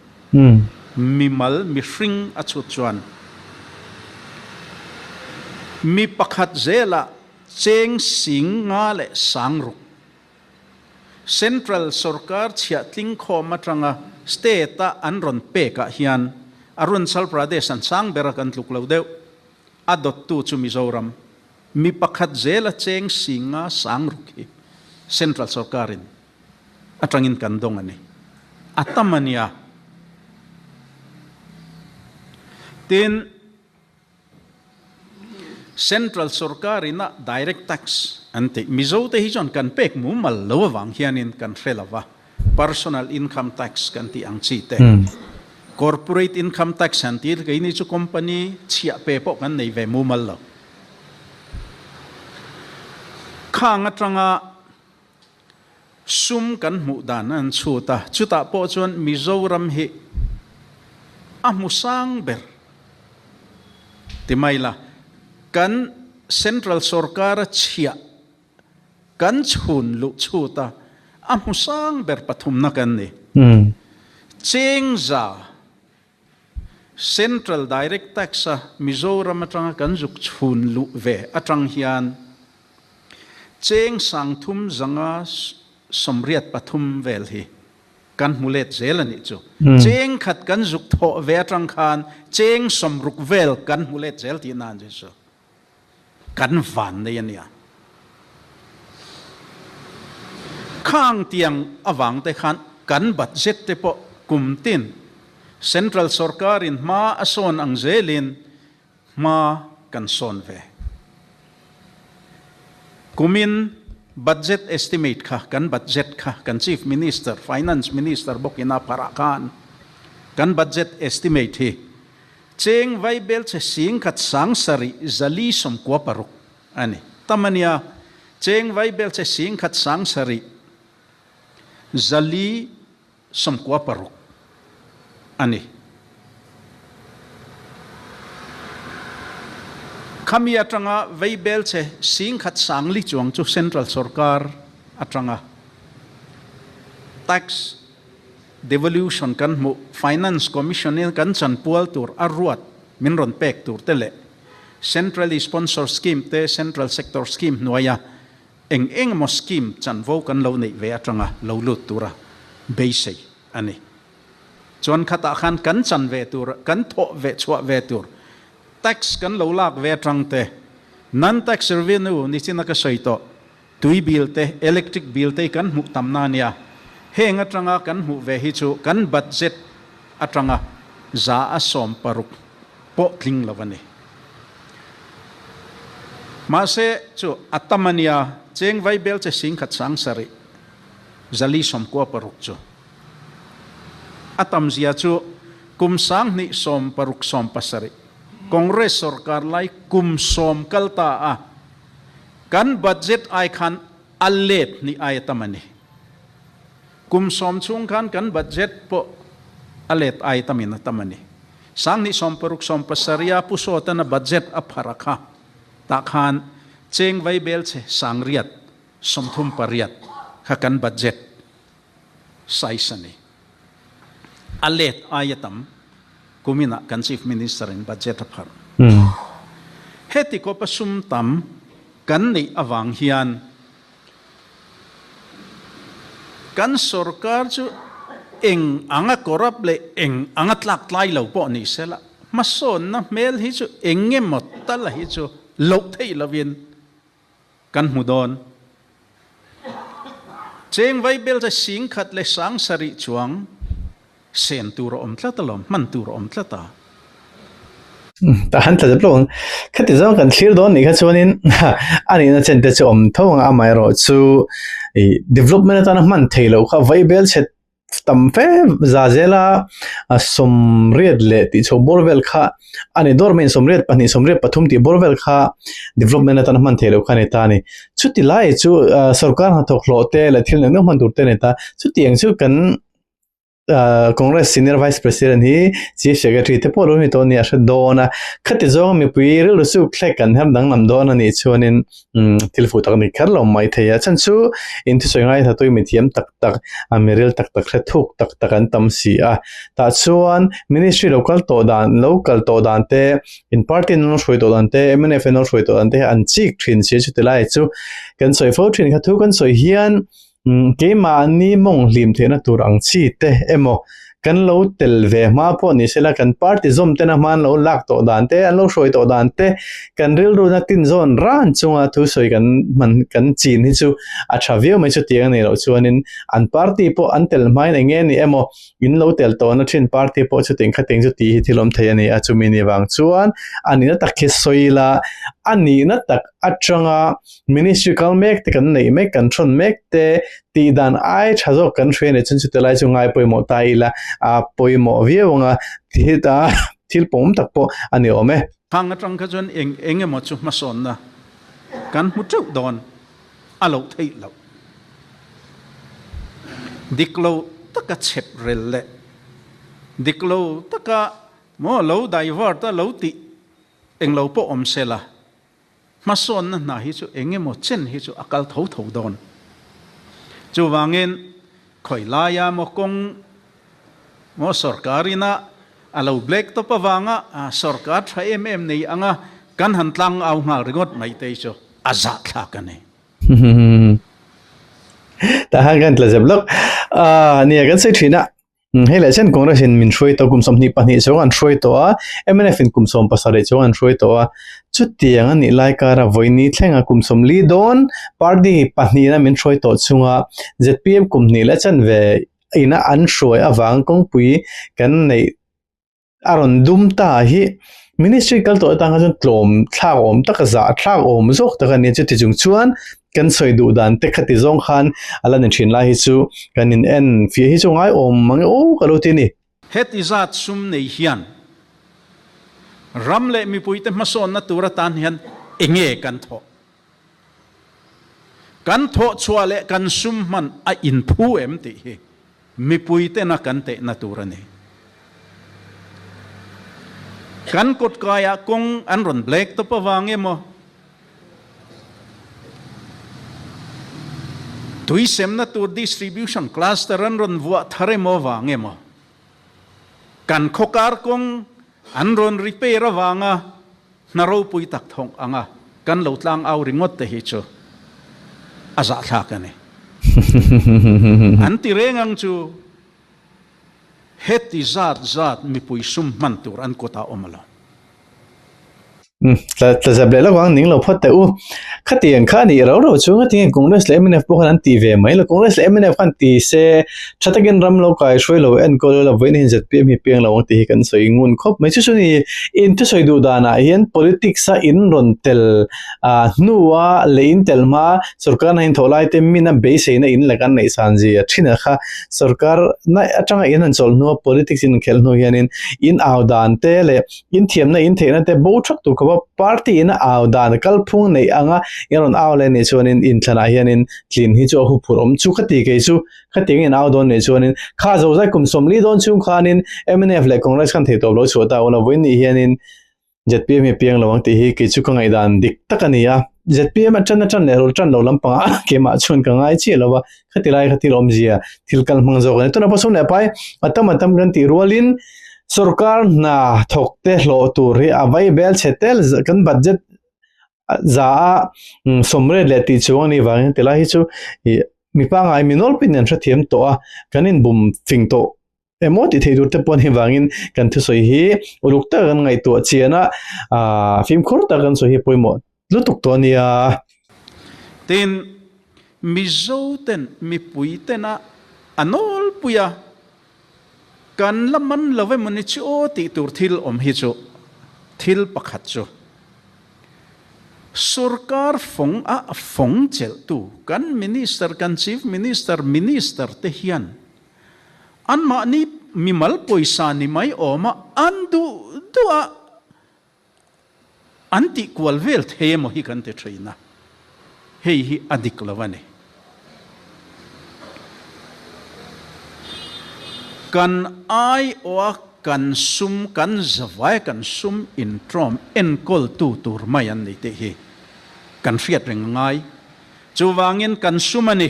Mimal, mihring a chhut chuan mi pakhat zelah cheng sing nga leh sang ruk Central sorkar chhiah tling khawm atanga state a an rawn pek ah hian Arunachal Pradesh an sang ber a kan tluk lo deuh. A dawttu chu Mizoram mi pakhat zela cheng singa sang ruk hi Central sorkarin atangin kan dawng a ni. A tam a nia. Tin, Central sorkarin a direct tax an tih Mizote hi chuan kan pek mumal lo avang hianin kan hre lo va. Personal income tax kan tih ang chi te, corporate income tax han tih keini chu company chhiah pe pawh kan nei ve mumal lo. Khang atanga sum kan hmuh dan an chhut a, chutah pawh chuan Mizoram hi a hmu sang ber ti mai la, kan central sorkara chhiah Kan chhun luh chhut a, a hmu sang ber pathumna kan ni. Chengza Central Direct Tax a Mizoram atanga kan zuk chhun luh ve atang hian cheng 3583 vel hi kan hmu let zel a nih chu. Cheng khat kan zuk thawh ve atang khan cheng 60 vel kan hmu let zel tihna a ni chu. Kan van nei a nia. Khang tiang avang te khan kan budget te pawh kum tin Central sorkar in hma a sawn ang zelin hma kan sawn ve. Kumin budget estimate kha kan budget kha kan Chief Minister, Finance Minister bawkin a pharah khan kan budget estimate hi Cheng vaibel che 10,000 7496 a ni. Tam a nia, cheng vaibel che 10,000 496 a ni. Khami atanga vaibel che 10,004 chuang chu Central Sorkar atanga tax Devolution kan hmuh, Finance Commission in kan chanpual tur a ruat. min rawn pek tur te leh Centrally Sponsored Scheme te Central Sector Scheme hnuaia eng eng emaw scheme chanvo kan lo neih ve atanga lo lut tura beisei a ni. Chuan khatah khan kan chan ve tur, kan thawh ve chhuah ve tur tax kan lo lak ve atang te, non-tax revenue nichin a ka sawi tawh, tui bill te, electric bill te hi kan hmuh tamna a nia. Heng atanga kan hmuh ve hi chu kan budget atanga 160 pawh tling lo a ni. Mahse chu a tam a nia, cheng vai bel che singkhat sang sarih 496 chu. A tamzia chu kum 2060 70 Congress sorkar lai kum sawm kal ta a, kan budget ai khan a let hnih ai a tam a ni. Kum sawm chhung khan kan budget pawh a let ai tamin a tam a ni. 2060 70 a Pu Sawtana budget a phar a kha tah khan cheng vai bel che 838 kha kan budget size a ni. A let aia tam kuminah kan Chief Minister in budget a pharh. Heti kawpa sum tam kan neih avang hian kan sorkar chu eng anga corrupt leh eng anga tlak tlai lo pawh ni sela, hmasawnna hmel hi chu eng emaw tal hi chu loh theih lovin Kan hmu dawn. Cheng Vaibel che 10,000 leh 7,000 chuang sen tur a awm tlat alawm, hman tur a awm tlat a. Ta han tla zep lo ang. Khati zawng kan thlir dawn nih kha chuanin a nihna chen te chu awm tho ang a, amaherawhchu ih development atana hman theih loh kha Vaibel chhe tam fe za zela 80 leh tih chho bawr vel kha a ni dawr mai 82 83 tih bawr vel kha development atana hman theih loh kha a ni ta a ni. Chuti lai chu sorkar hnathawk hlawh te leh thil neuh neuh hman tur te a ni ta. Chutiang chu kan Congress senior vice president hi chief secretary te pawh lo ni tawh a ni a hre dawn a. Khati zawnga mipui rilru suk thlek kan her danglam dawn a nih chuanin Umm thil fuh tak a ni kher lo mai thei a, chhan chu in thusawi ngai tha tui mithiam tak tak a miril tak tak hre thuk tak tak an tam si a, tah chuan ministry lo kal tawh dan lo kal tawh dan te in party an lo hruai tawh dan te mnf an lo hruai tawh dan te hi an chik thin si a chuti lai chu kan sawi fo thin kha thu kan sawi hian Umm keimahni mawng hlim theihna tur ang chi te emaw kan lo tel ve hma pawh ni sela kan party zawm tena hma an lo lak tawh dan te an lo hruai tawh dan te kan rilruna tin zawn ran chunga thusawi kan hman kan chin hi chu a tha viau mai chutiang a nih loh chuanin an party pawh an tel hmain eng nge ni emaw in lo tel tawhna thin party pawh chutiang khating chu tih hi thil awm thei a ni a chumi ni vang chuan a nihna tak hi sawi ila a nihna tak atanga Ministry kal mek te kan neih mek kan thawn mek te tih dan ai tha zawk kan hria nei chuan chuti lai chu ngai pawimawh ta ila a pawimawh viau anga thil a thil pawm tak pawh a ni awm e. Khang atang kha chuan eng eng emaw chu hmasawnna kan hmu teuh dawn a loh theih loh. Dik lo taka chhep rel leh dik lo taka maw lo divert a lo tih eng lo pawh awm sela Hmasawnna hna hi chu eng emaw chen hi chu a kal tho tho dawn. Chuvangin khawi laia maw kawng maw sorkar ina a lo black tawp avanga sorkar tha em em nei anga kan han tlang au nghal ringawt mai te hi chu a zahthlak a ni. Tah khan kan tla zep lawk. Nia kan sawi thin a. Hei leh chen Congress in min hruai tawh kum 22 chuang an hruai tawh a, mnf in kum 17 chuang an hruai tawh a. Chutiang a nih lai kara vawiini thlenga kum 40 dawn party pahnihna min hruai tawh chunga zpm kum hnih leh chanve ina an hruai avang kawngpui kan neih a rawn dum ta hi ministry kal tawh atang kha chuan tlawm thlak awm tak zah thlak awm zawk tak a ni chuti chung chuan kan sawi duh dan te khati zawng khan a la ni thin lai hi chu kan in en fia hi chu ngai awm mang e aw ka lo ti a ni. Heti zat sum nei hian ram leh mipuite hmasawnna tur atan hian enge kan thawh? Kan thawh chhuah leh kan sum hman a inphu em tih hi Mipui tena kan tehna tur a ni. Kan kawtkaiah kawng an rawn black tawp avang emaw, tui semna tur distribution cluster an rawn vuah thar emaw avang emaw, kan khawkar kawng An rawn repair avanga hna ropui tak thawk anga kan lo tlang au ringawt te hi chu a zahthlak a ni. An ti reng ang chu heti zat zat mipui sum hman tur an kutah awm a lo. Tla tla zep leh lovang ning lo phawt teh u. Khatiang kha a nih rau rau chu ngatinge Congress leh mnf pawh khan an ti ve mai lo. Congress leh mnf khan ti se tha takin ram lo kai hruai lo enkawl lo vawiin hian zpm hi piang lo ang tih hi kan sawi ngun khawp mai. Chu chu ni in thusawi duh danah hian politics a in rawn tel hnua leh in tel hma sorkar na in thawh lai te mina beiseina in la kan neih san zia thin a kha sorkar na atanga in han chawlh hnua politics in khelh hnu hianin in au dan te leh In thiamna in theihna te bo thak tur khawpa party in a au dan kalphung neih anga in rawn au leh nih chuanin inthlanah hianin tlin hi chu a huphurh awm chu ka ti kei chu khatiang in au dawn nih chuanin kha zozai kum 40 dawn chhung khanin mnf leh Congress khan theihtawp lo chhuah ta ula vawiin nih hianin zpm hi a piang lo ang tih hi kei chu ka ngaihdan dik tak a ni a zpm a tan a tan leh rawl tan lo lampangah keimah chuan ka ngai chiah lo va khati lai kha thil awmzia thil kal hmang zawk a ni tunah pawh sum leh pai a tam a tam kan tih rualin Sorkar hna thawk te hlawh tur hi a vai bel chhe tel kan budget za a sawmriat leh tih chuang a nih vangin tilai hi chu ih mi pangngai mi nawlpui nen hrethiam tawh a kan inbum fing tawh emaw tih theih tur te pawh a nih vangin kan thusawi hi uluk taka kan ngaihtuah chian a ah fimkhur taka kan sawi hi pawimawh lutuk tawh a nia. Tin, Mizo ten mipui tena a nawlpui a. Kan la man lo emaw ni chu aw tih tur thil awm hi chu thil pakhat chu sorkar fawng a fawng chelhtu kan minister kan chief minister minister te hian anmahni mimal pawisa ni mai awma an duh duh a An tih kual vel thei emaw hi kan ti thin a, hei hi a dik lo a ni. Kan aiawha kan sum, kan zavaia kan sum intrawm enkawltu tur mai an ni tih hi kan hriat reng a ngai. Chuvangin kan sum a ni.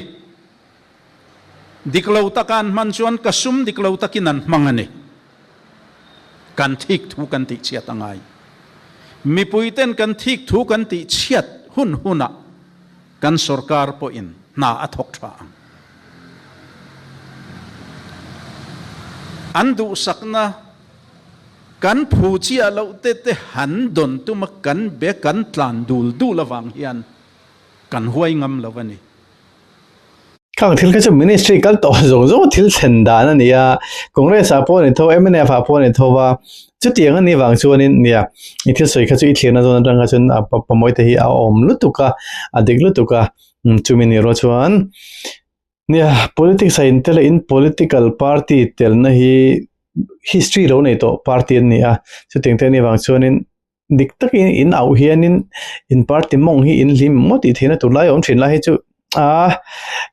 Dik lo taka an hman chuan ka sum dik lo takin an hmang a ni. Kan thik thu kan tih chhiat a ngai. Mipuiten kan thik thu kan tih chhiat hun hunah kan sorkar pawhin hna a thawk tha ang. An duhsakna kan phu chiah loh te te han dawn tuma kan be kan tlan dul dul avang hian kan huai ngam lo a ni. Khang thil kha chu ministry kal tawh zawng zawng thil thlen dan a ni a, Congress ah pawh a ni tho, mnf ah pawh a ni tho va, chutiang a nih vang chuanin nia i thil sawi kha chu i thlirna zawn atang kha chuan a pamawi te hi a awm lutuk a, a dik lutuk a, chumi ni erawh chuan nia politics ah intel a in political party telna hi history lo nei tawh party an ni a, chutiang te a nih vang chuanin Dik takin in auh hianin in party mawng hi in hlim maw tih theihna tur lai a awm thin lai hi chu a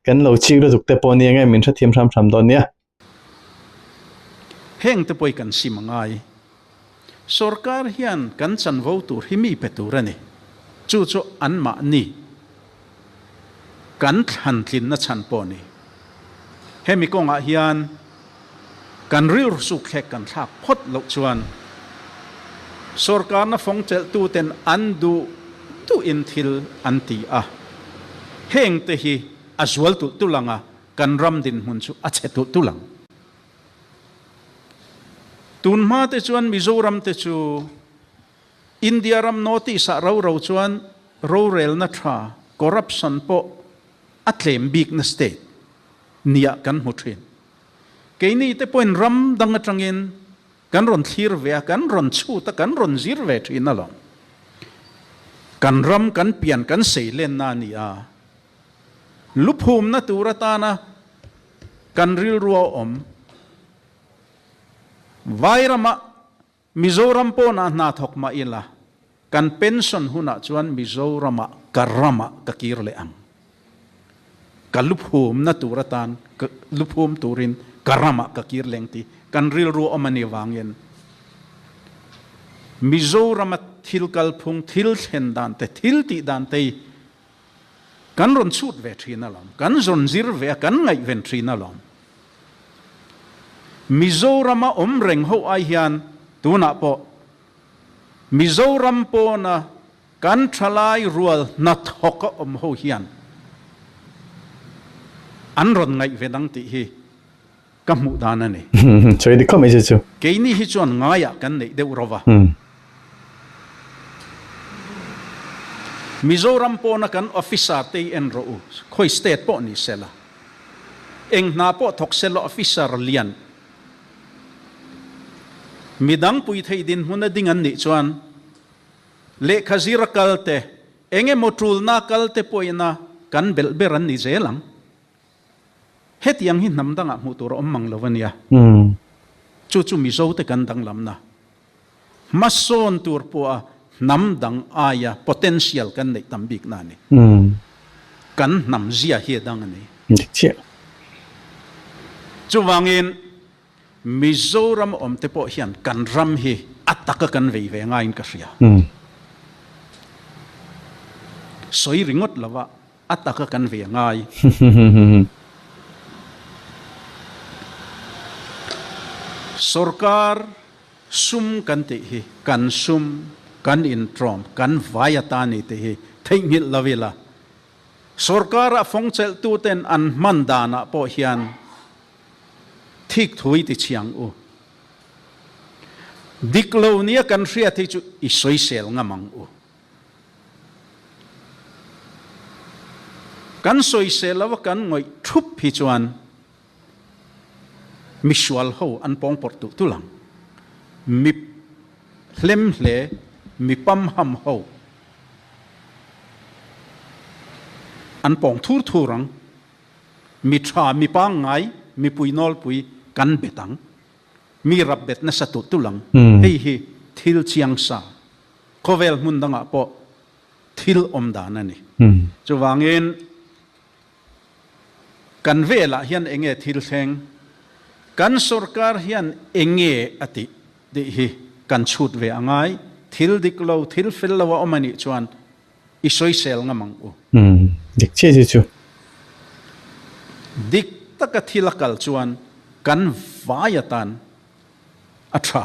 kan lo chik lutuk te pawh nia nge min hrethiam hram hram dawn nia. Heng te pawh hi kan sim a ngai. Sorkar hian kan chanvo tur hi mi pe tur a ni. Chu chu anmahni. Kan thlan tlinna chhan pawh a ni. Hemi kawngah hian kan rilru sukthlek kan thlak phawt loh chuan sorkarna fawng chelhtuten an duh duhin thil an ti a, hengte hi a zual tulh tulh ang a, kan ram dinhmun chu a chhe tulh tulh ang. Tunhma te chuan Mizoram te chu India ram North-East ah ro ro chuan rorelna tha, corruption pawh a tlem bikna state nia kan hmu thin. Keini te pawhin ram dang atangin kan rawn thlir ve a, kan rawn chhut a, kan rawn zir ve thin alawm. Kan ram kan pian kan seilenna a ni a, luphumna tur atana kan rilru a awm Vairamah Mizoram pawnah hna thawk mah ila, kan pension hunah chuan Mizoramah ka ramah ka kir leh ang. Ka luphumna tur atan, ka luphum turin ka ramah ka kir leng tih kan rilru awm a nih vangin Mizorama thil kalphung, thil thlen dan te, thil tih dan te hi kan rawn chhut ve thin alawm, kan zawn zir ve a, kan ngaihven thin alawm. Mizorama awm reng ho ai hian tunah pawh. Mizoram pawna kan thalai rual hnathawk a awm ho hian an rawn ngaih ve dang tih hi ka hmuh dan a ni. Sawi dik khawp mai che chu. Keini hi chuan ngaiah kan neih deuh ro va. Mizoram pawna kan officer te hi en rawh u, khawi state pawh ni sela, eng hna pawh thawk sela officer lian midang pui theih dinhmun a ding an nih chuan lehkha zir a kal te, eng emaw tulna kal te pawhina kan belh ber an ni zel ang. Hetiang hi hnam dangah hmuh tur a awm mang lo a nia. Chu chu Mizo te kan danglamna. Hmasawn tur pawha hnam dang aia potential kan neih tam bikna a ni. Kan hnam zia hi a dang a ni. Dik chiah. Chuvangin Mizoram awm te pawh hian kan ram hi a taka kan vei ve ngaiin ka hria. Sawi ringawt lova A taka kan ve ngai. Sorkar sum kan tih hi kan sum, kan intrawm, kan vai ata ni tih hi theihnghilh lo ila. Sorkara fawngchelhtuten an hman danah pawh hian thik thui ti chhiang u. Dik lo nia kan hriat hi chu i sawisel ngam ang u. Kan sawisel lo a kan ngawih thup hi chuan misual ho an pawngpawrh tulh tulh ang. Mi hlem hle, mi pamham ho an pawng thur thur ang. Mi tha, mi pangngai, mipui nawlpui kan bet ang. Mi rap bet nasa tulh tulh ang. Hei hi thil chiang sa. Khawvel hmun dangah pawh thil awm dan a ni. Chuvangin kan velah hian enge thil thleng, kan sorkar hian enge a tih tih hi kan chhut ve a ngai. Thil dik lo, thil fel lo a awm a nih chuan i sawisel ngam ang u. Dik chiah chiah chu. Dik taka thil a kal chuan kan vai atan a tha.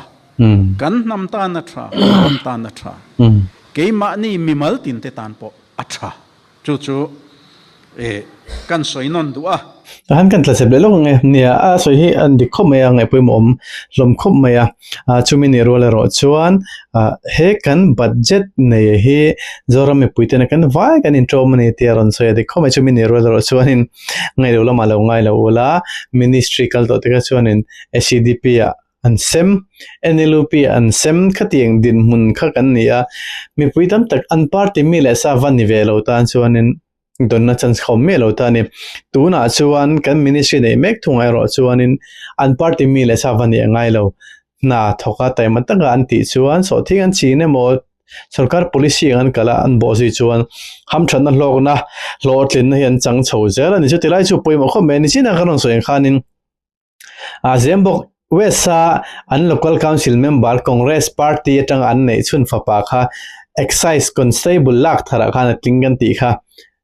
Kan hnam tan a tha, kan ram tan a tha. Keimahni mimal tinte tan pawh a tha. Chu chu kan sawi nawn duh a. Han kan tla chep leh lawk ang e. Nia, a sawi hi an dik khawp mai a, ngaih pawimawh awm hlawm khawp mai a. Chumi ni rual erawh chuan he kan budget nei hi Zoram mipui tena kan vai kan inṭawm a ni tia rawn sawi a dik khawp mai. Chumi ni rual erawh chuanin ngaih loh lamah lo ngai lo ula, ministry kal tawh te kha chuanin SEDP ah an sem, NLUP ah an sem khatiang dinhmun kha kan ni a, mipui tam tak an party mi leh sa va ni ve lo tan chuanin dawnna chance kha awm miah lo ta a ni. Tunah chuan kan ministry neih mek thungah erawh chuanin an party mi leh sa va nih a ngai lo. Hna thawka taima taka an tih chuan sawhthing an chin emaw Sorkar policy ang an kal a, an bawh zui chuan hamthatna hlawkna hlawhtlinna hi an chang chho zel a ni. Chuti lai chu pawimawh khawp mai a ni. Chinah kan rawn sawi ang khanin a Zembawk West a an local council member Congress party atanga an neih chhun fapa kha Excise Constable lak tharah khan a tling kan tih kha.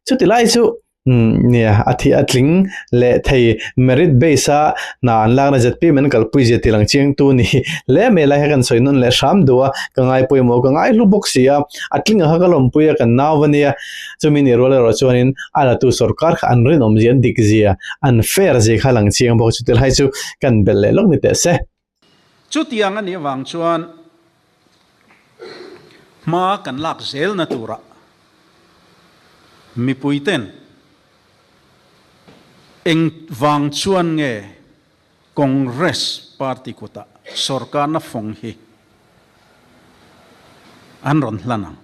Chuti lai chu Nia, a thih a tling leh thei merit base a hna an lakna zpm an kalpui zia tih lang chiangtu ni hle mai lai kha kan sawi nawn leh hram duh a, ka ngai pawimawh ka ngai hlu bawk si a, a tling ang kha ka lawmpui a kan nau va nia, chumi nih rual erawh chuanin a latu sorkar kha an rinawm zia an dik zia an fair zia kha lang chiang bawk chuti lai chu kan belh leh lawk ni teh se. Chutiang a nih avang chuan hma kan lak zelna turah Mipuiten eng vang chuan nge Congress party kutah sorkarna fawng hi an rawn hlan ang?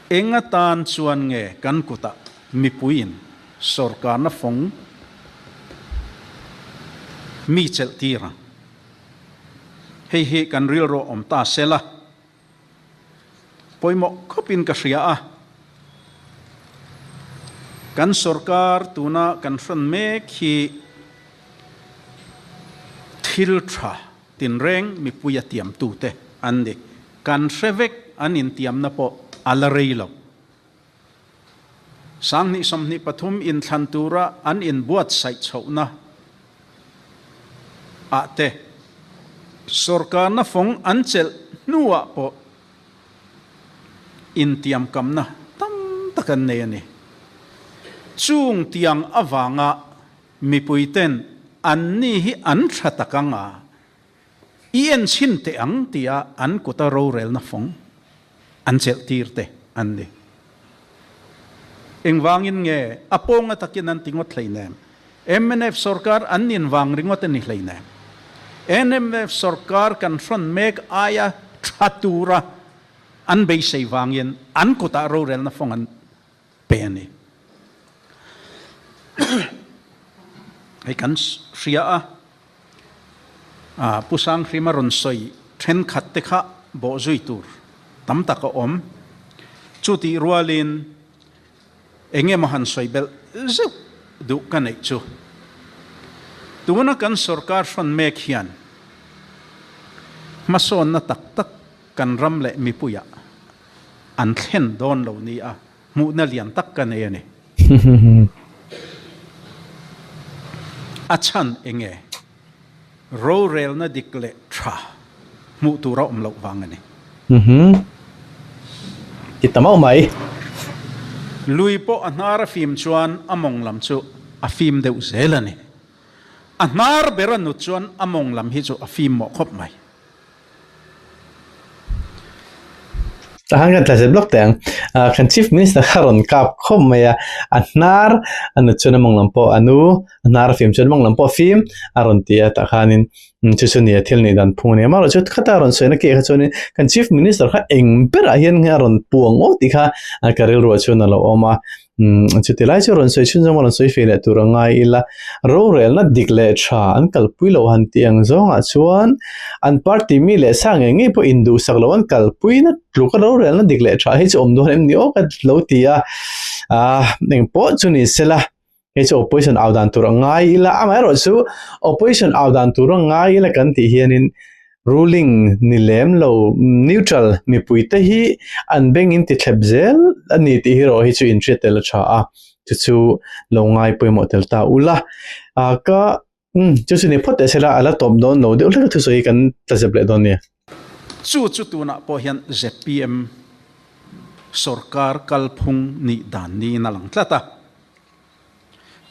Eng atan chuan nge kan kutah mipuiin sorkarna fawng mi chelh tir ang? Hei hi kan rilru awm ta sela. Pawimawh khawpin ka hria a, kan sorkar tuna kan hran mek hi thil tha tinreng mipui a tiamtute an ni. Kan hre vek an intiamna pawh a la rei lo. 2023 inthlan tura an inbuatsaih chhohna ah te sorkarna fawng an chelh. hnuah pawh intiamkamna tam tak an nei a ni. Chung tiang avanga mipuiten anni hi an tha tak ang a, i enchhin teh ang tia an kuta rorelna fawng an chelh tir te an ni. Engvangin nge a pawnga takin an ti ngawt hleinem? Mnf sorkar an nin vang ringawt a ni hleinem. Mnf sorkar kan hrawn mek aia tha tura an beisei vangin an kutah rorelna fawng an pe a ni. Hei kan hria a, Pu Sanghrima rawn sawi thenkhat te kha bawhzui tur tam tak a awm. Chutih rualin eng emaw han sawi belh zeuh duh ka neih chu. Tuna kan sorkar hrawn mek hian hmasawnna tak tak kan ram leh mipuiah an thlen dawn lo nia hmuhna lian tak ka nei a ni. A chhan eng nge? Rorelna dik leh tha hmuh tur a awm loh vang a ni. Ti ta mauh mai. Lui pawh a hnar a fim chuan a mawng lam chu a fim deuh zel a ni. A hnar ber a nut chuan a mawng lam hi chu a fim mawh khawp mai. Tahan kan tla zep lawk teh ang. Kan Chief Minister kha rawn kap khawp mai a, a hnar a nut chuan a mawng lam pawh a nu, a hnar a fim chuan a mawng lam pawh a fim a rawn ti a, tah khanin chu chu nia thil nih dan phung a ni. Amaherawhchu chu khata rawn sawina keh kha chuanin kan Chief Minister kha eng berah hian nge a rawn puang aw tih kha ka rilruah chuan a lo awm a. Umm chuti lai chu rawn sawi chhun zawng a rawn sawi fei leh tur a ngai ila, rorelna dik leh tha an kalpui loh han tih ang zawngah chuan an party mi leh sa ngei ngei pawh induhsak loh an kalpui na tluk a rorelna dik leh tha hi chu awm dawn em ni aw ka lo ti a, ah engpawh chu ni sela hei chu opposition au dan tur a ngai ila amaherawh chu opposition au dan tur a ngai ila kan tih hianin Ruling ni lem lo neutral mipui te hi an beng in ti thlep zel a ni tih hi erawh hi chu inhriat tel a tha a, chu chu lo ngai pawimawh tel ta ula. Ah ka umm chu chu ni phawt teh sela a la tawp dawn lo deuh hlek a thusawi hi kan tla zep leh dawn nia. Chu chu tunah pawh hian zpm sorkar kalphung nih dan niin a lang tlat a.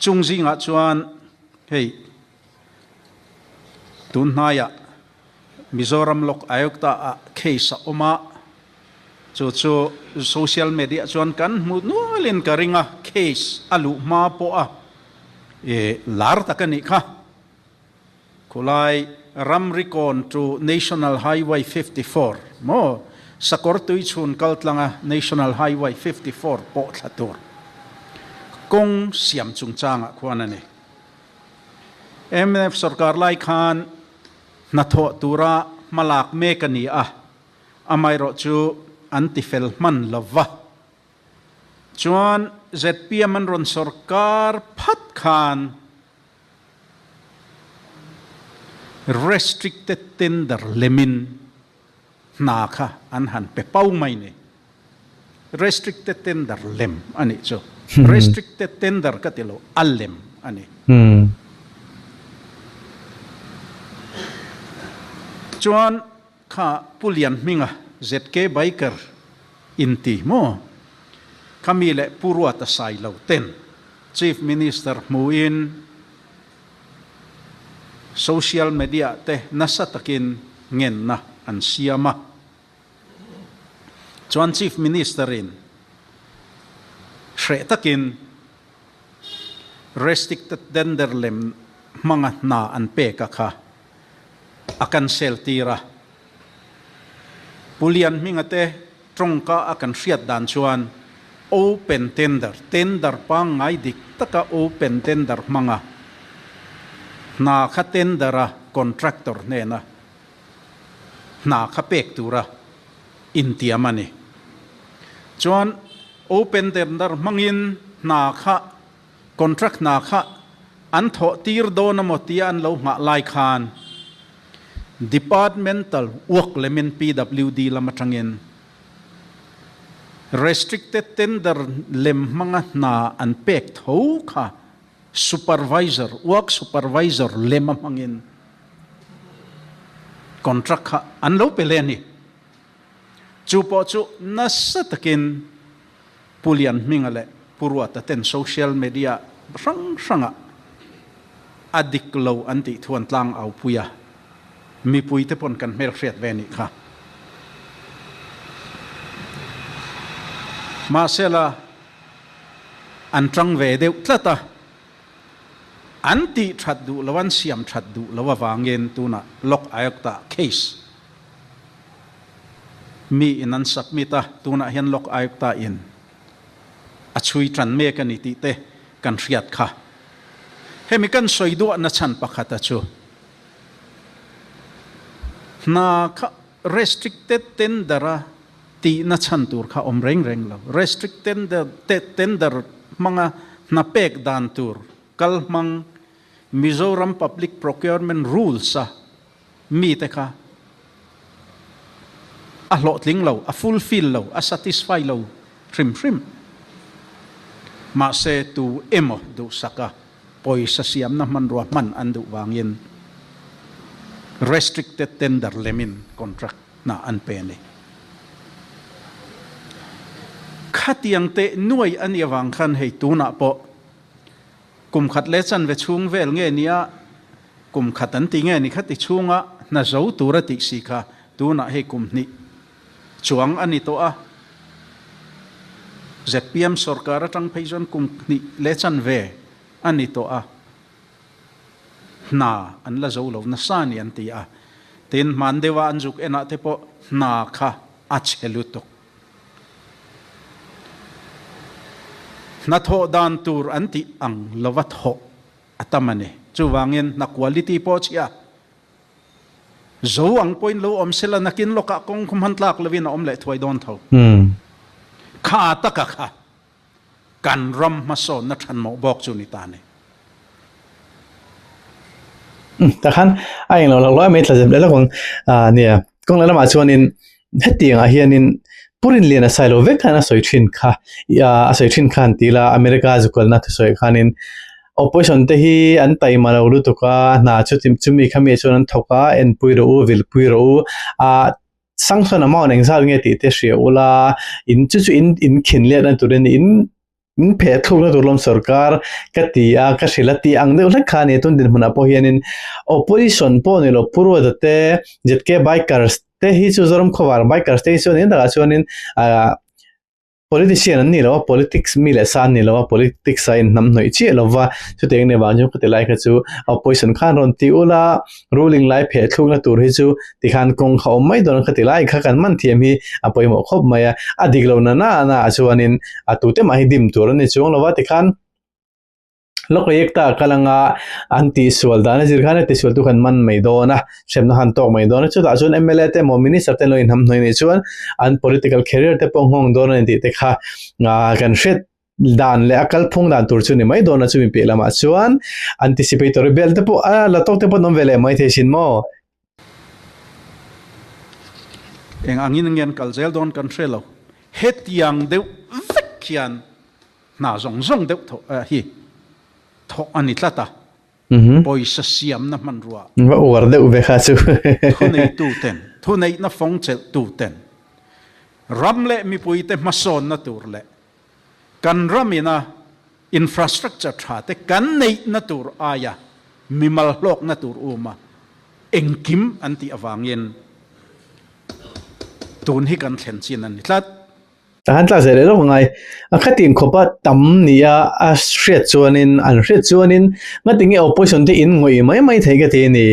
Chung zingah chuan hei Tun hnaiah Mizoram Lok Ayukta ah case a awm a, chu chu social media chuan kan hmu nualin ka ring a, case a luh hma pawh a lar tak a nih kha. Khulai Ramrikawn to National Highway 54 maw Sakawr Tuichhun kaltlanga National Highway 54 pawh thla tur kawng siam chungchangah khuan a ni. Mnf sorkar lai khan hnathawh tura hmalak mek a ni a, amaherawh chu an tifel hman lo va. Chuan zpm an rawn sorkar phat khan restricted tender lemin hna kha an han pe pau mai ni. Restricted tender lem a nih chu. Restricted tender ka ti lo, a lem a ni. Chuan kha Pu Lianhminga ZK Biker inti maw? Khami leh Pu Ruata Sailo ten Chief Minister hmuin Social media te nasa takin ngenna an siam a. Chuan Chief Minister in hreh takin restricted tender lem hmanga hna an pek a kha a cancel tir a. Pu Lianhminga te tawngka a kan hriat dan chuan open tender, tender pangngai dik taka open tender hmanga hna kha tender a contractor hnena hna kha pek tura intiam a ni. Chuan open tender hmangin hna kha Contract hna kha an thawh tir dawn amaw tia an lo nghah lai khan Departmental work lemin PWD lam atangin Restricted tender lem hmanga hna an pek tho kha Supervisor, Work Supervisor lem a hmangin contract kha an lo pe leh a ni. Chu pawh chu nasa takin Pu Lianhminga leh Pu Ruata ten social media hrang hrangah a dik lo an tih thu an tlang au pui a, mipuite pawn kan hmelhriat ve nih kha. Mahsela an tang ve deuh tlat a, an tih that duh lo, an siam that duh lo avangin tunah Lok Ayukta case mi in an submit a, tunah hian Lok Ayukta in a chhui tan mek a ni tih te kan hriat kha. Hemi kan sawi duahna chhan pakhata chu hna kha restricted tender a tihna chhan tur kha awm reng reng lo. Restricted tender hmanga hna pek dan tur kal hmang Mizoram Public Procurement Rules a mite kha a hlawhtling lo, a fulfill lo, a satisfy lo hrim hrim. Mahse tu emaw duhsaka pawisa siamna hmanrua hman an duh vangin restricted tender lemin contract hna an pe a ni. Khatiang teh nuai a nih avang khan hei tunah pawh kum khat leh chanve chhung vel nge nia kum khat an ti nge ni khati chhunga hna zo tur a tih si kha tunah hei kum hnih chuang a ni tawh a. Zpm sorkar atang phei chuan kum hnih leh chanve a ni tawh a, hna an la zo lo nasa a ni an ti a. Tin, hman deuha an zuk enah te pawh hna kha a chhe lutuk. Hna thawh dan tur an tih ang lova thawh a tam a ni. Chuvangin hna quality pawh chhia Zo ang pawhin lo awm sela nakin lawkah kawng khu hman tlak lovin a awm leh thuai dawn tho. Kha taka kha kan ram hmasawnna thanmawh bawk chu ni ta ni. Takhan a englo lo lo mai tla zep leh lawk ang. Nia, kawng leh lamah chuanin hetiangah hianin Purin lian a sai lo vek khan a sawi thin kha, a sawi thin khan ti ila America zukalna thusawi khanin Opposition te hi an taima lo lutuk a, hna chu chumi khami chuan an thawk a, enpui rawh u, vilpui rawh u, ah sanction amount engzat nge tih te hria ula, in chu chu in in khin let na turin in in pheh thlukna tur lawm sorkar ka ti a, ka hrilh a tih ang deuh hlek kha a ni tun dinhmunah pawh hianin opposition pawh ni lo Pu Ruata te ZK bikers te hi chu Zoram khawvar bikers te hi chuan eng takah chuanin ah Politician an ni lo a, politics mi leh sa an ni lo a, politics a inhnamhnawih chiah lo va, chutiang nia vang chuan khati lai kha chu opposition khan rawn ti ul a, ruling lai pheh thlukna tur hi chu tikhan kawng kha awm mai dawn a khati lai kha kan man thiam hi a pawimawh khawp mai a, a dik lo na na na ah chuanin a tute mah hi dim tur an ni chuang lo va tikhan. Lawk ta kal anga an tihsual dan a zir khan a tihsual tu khan man mai dawn a, hremna khan tawk mai dawn a, chutah chuan mla te emaw minister te an lo inhamhnawih anih chuan an political career te pawh nghawng dawn a ni tih te kha kan hriat dan leh a kalphung dan tur chu ni mai dawn a, chumi piah lamah chuan anticipatory bail te pawh a la tawk te pawh an awm ve leh mai thei sin maw. Eng angin nge an kal zel dawn kan hre lo, hetiang deuh vek hian Hna zawng zawng deuh thawh hi thawh a ni tlat a, pawisa siamna hmanrua. Va uar deuh ve kha chu. Thuneitu ten, thuneihna fawng chelhtu ten, ram leh mipuite hmasawnna tur leh kan ram ina infrastructure tha te kan neihna tur aia mimal hlawkna tur uma engkim an tih avangin tun hi kan thlen chin a ni tlat. A han tla zel leh lawk ngai. A khatin khawpa tam nia a hriat chuanin, an hriat chuanin ngatinge opposition te in ngawih mai mai thei ka ti a ni.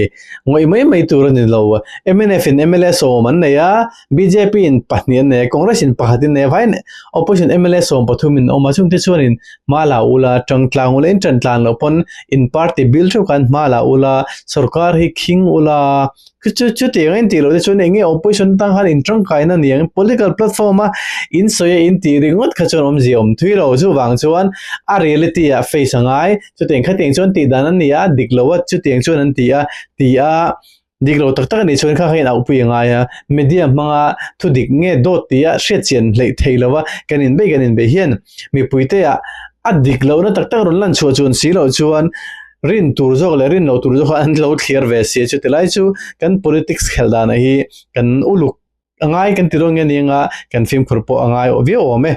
Ngawih mai mai tur a ni lo. Mnf in mla sawm an nei a, bjp in pahnih an nei a, Congress in pakhat in nei a, vaiin opposition mla sawm pathum in awm a, chungte chuanin hma la ula, tangtlang ula, in tantlan loh pawn in party bil theuh khan hma la ula, sorkar hi khing ula, Chu chutiang a intih loh te chuan eng nge opposition tang khan in tangkaina ni ang political platform a in sawi a in tih ringawt kha chuan awmzia awm thui lo chuvang chuan a reality ah face a ngai chutiang khatiang chuan tih dan a ni a dik lo a chutiang chuan an ti a ti a dik lo tak tak a nih chuan kha kha in auhpui a ngai a media hmanga thu dik nge dawt tih a hriatchian hleih thei lo a kan inbeih kan inbeih hian mipuite ah a dik lohna tak tak rawn lan chhuah chuan si loh chuan Rin tur zawk leh rin loh tur zawk an lo thlir ve si a, chuti lai chu kan politics khelh danah hi kan uluk a ngai kan ti dawn nge ni anga kan fimkhur pawh a ngai viau awm e.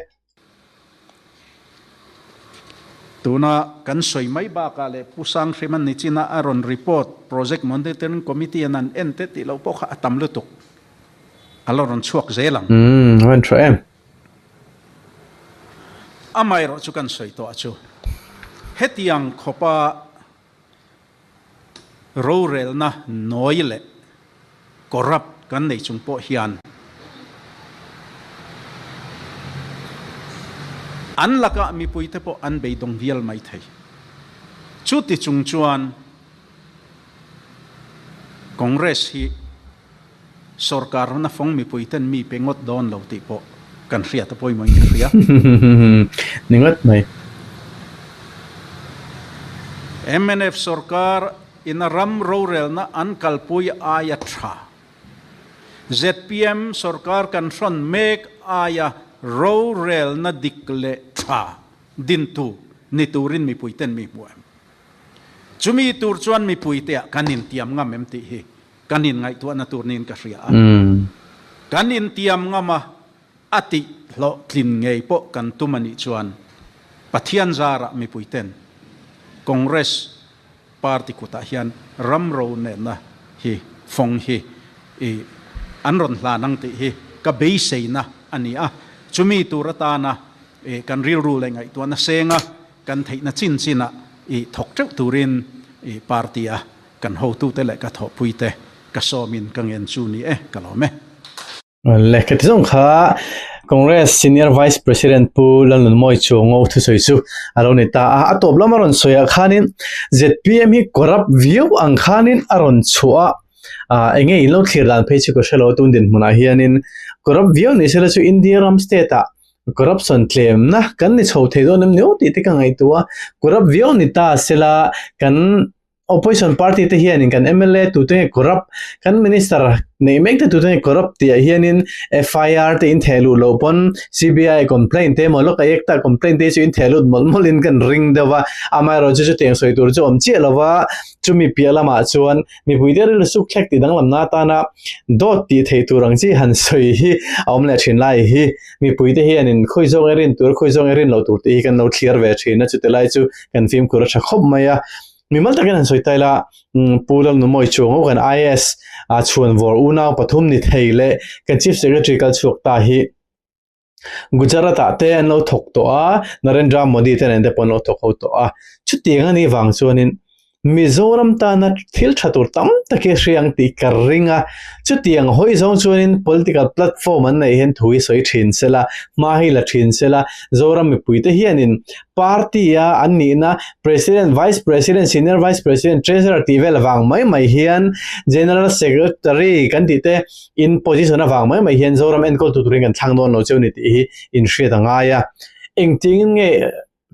Tuna kan sawi mai bakah leh Pu Sanghriman nichina a rawn report Project Monitoring Committee an an en te tih loh pawh kha a tam lutuk a la rawn chhuak zel ang. Umm, a rawn tha em. Amaherawh chu kan sawi tawh a chu hetiang khawpa Rorelna nawi leh corrupt kan nei chung pawh hian an lakah mipuite pawh an beidawng vial mai thei. Chuti chung chuan Congress hi Sorkarna fawng mipuiten mi pe ngawt dawn lo tih pawh kan hriat a pawimawhin ka hria. Ni ngawt mai. Mnf sorkar in a ram rorelna an kalpui aia tha. Zpm sorkar kan hrawn mek aia rorelna dik leh tha dintu ni turin mipuiten mi hmu em? Chumi tur chuan mipuiteah kan intiam ngam em tih hi Kan inngaihtuahna tur niin ka hria a. Kan intiam ngam a, a tih hlawhtlin ngei pawh kan tum a nih chuan Pathian zarah mipuiten Congress party kutah hian ram ro nenna hi fawng hi i an rawn hlan ang tih hi ka beiseina a ni a. Chumi tur atana i kan rilru leh ngaihtuahna senga kan theihna chin chinah i thawk teuh turin i party a Kan hotute leh ka thawhpuite ka sawmin ka ngen chu ni e, ka lawm e. Le ka ti zawng kha Congress Senior Vice President Pu Lalnunmawi Chuango thusawi chu a lo ni ta a. A tawp lam a rawn sawi ah khanin zpm hi corrupt viau ang khanin a rawn chhuah a, eng nge in lo thlir dan phei chu ka hre lo tun dinhmunah hianin corrupt viau ni sela chu India ram state ah corruption tlemna kan ni chho thei dawn em ni aw tih te ka ngaihtuah a, corrupt viau ni ta sela kan Opposition party te hianin kan mla tute nge corrupt, kan minister neih mek te tute nge corrupt tih ah hianin FIR te in theh luh loh pawn CBI complaint te emaw lawk a ekta complaint te hi chu in theh lut mawlh mawlh in kan ring deuh a, amaherawhchu chu chutiang sawi tur chu awm chiah lo va, chumi piah lamah chuan mipui te rilru suk thlek tih danglamna atana dawt tih theih tur ang chi han sawi hi a awm leh thin lai hi mipui te hianin khawi zawng e rin tur khawi zawng e rin loh tur tih hi kan lo thliar ve thin a, chuti lai chu kan fimkhur a tha khawp mai a. Mimal takin han sawi ta ila, Pu Lalnumawi Chuango kan IAS chhuanvawr unau pathum ni thei leh kan Chief Secretary kal chhuak ta hi Gujarat ah te an lo thawk tawh a, Narendra Modi te nen te pawh an lo thawk ho tawh a. Chutiang a nih vang chuanin Mizoram tana thil tha tur tam tak hi a hria ang tih ka ring a. Chutiang hawi zawng chuanin political platform an neih hian thu hi sawi thin se la, hma hi la thin se la, Zoram mipuite hianin Party a an nihna President, Vice President, Senior Vice President, Treasurer tih vel avang mai mai hian General Secretary kan tih te in position avang mai mai hian Zoram enkawltu turin kan thlang dawn lo cheu ni tih hi in hriat a ngai a. Engtiangin nge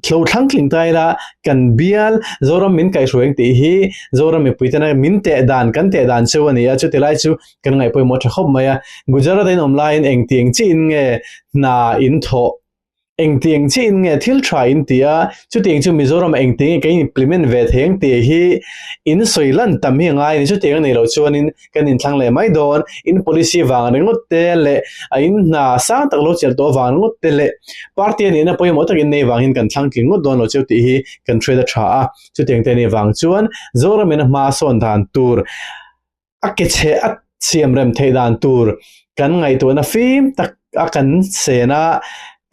thlo thlang tling ta ila kan bial Zoram min kaihhruai ang tih hi Zoram mipui tena min teh dan kan teh dan cheu a ni a, chuti lai chu kan ngaihpawimawh tha khawp mai a. Gujarat a in awm laiin engtiang chiin nge hna in thawh Engtiang chiin nge thil tha in ti a, chutiang chu Mizoram ah engtiang nge kan implement ve thei ang tih hi in sawi lan tam hi a ngai a ni. Chutiang a nih loh chuanin kan inthlang leh mai dawn, in policy vang ringawt te leh a in hna sang tak lo chelh tawh vang ringawt te leh party a nihna pawimawh tak in nei vangin kan thlang tling ngawt dawn lo cheu tih hi kan hriat a tha a. Chutiang te nih vang chuan Zoram in a hma a sawn dan tur A ke chhe a siam rem theih dan tur kan ngaihtuahna fim tak a kan sen a,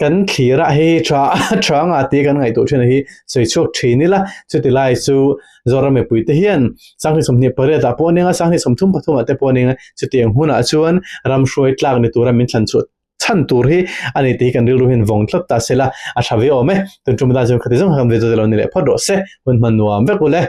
kan thlir a, hei hi tha tha anga tih kan ngaihtuah thin a hi sawi chhuak thin ila, chuti lai chu Zoram mipui te hian Sanghnih 28 ah pawh a ning a, Sanghnih 33 ah te pawh a ning a, chutiang hunah chuan ram hruai tlak ni tura min thlan chhuah chhan tur hi a ni tih hi kan rilru hian vawng tlat ta se la, a tha ve awm e. Tun tum atan chuan khati zawng kha kan video te lo ni leh phawt rawh se, hun hman nuam vek ule.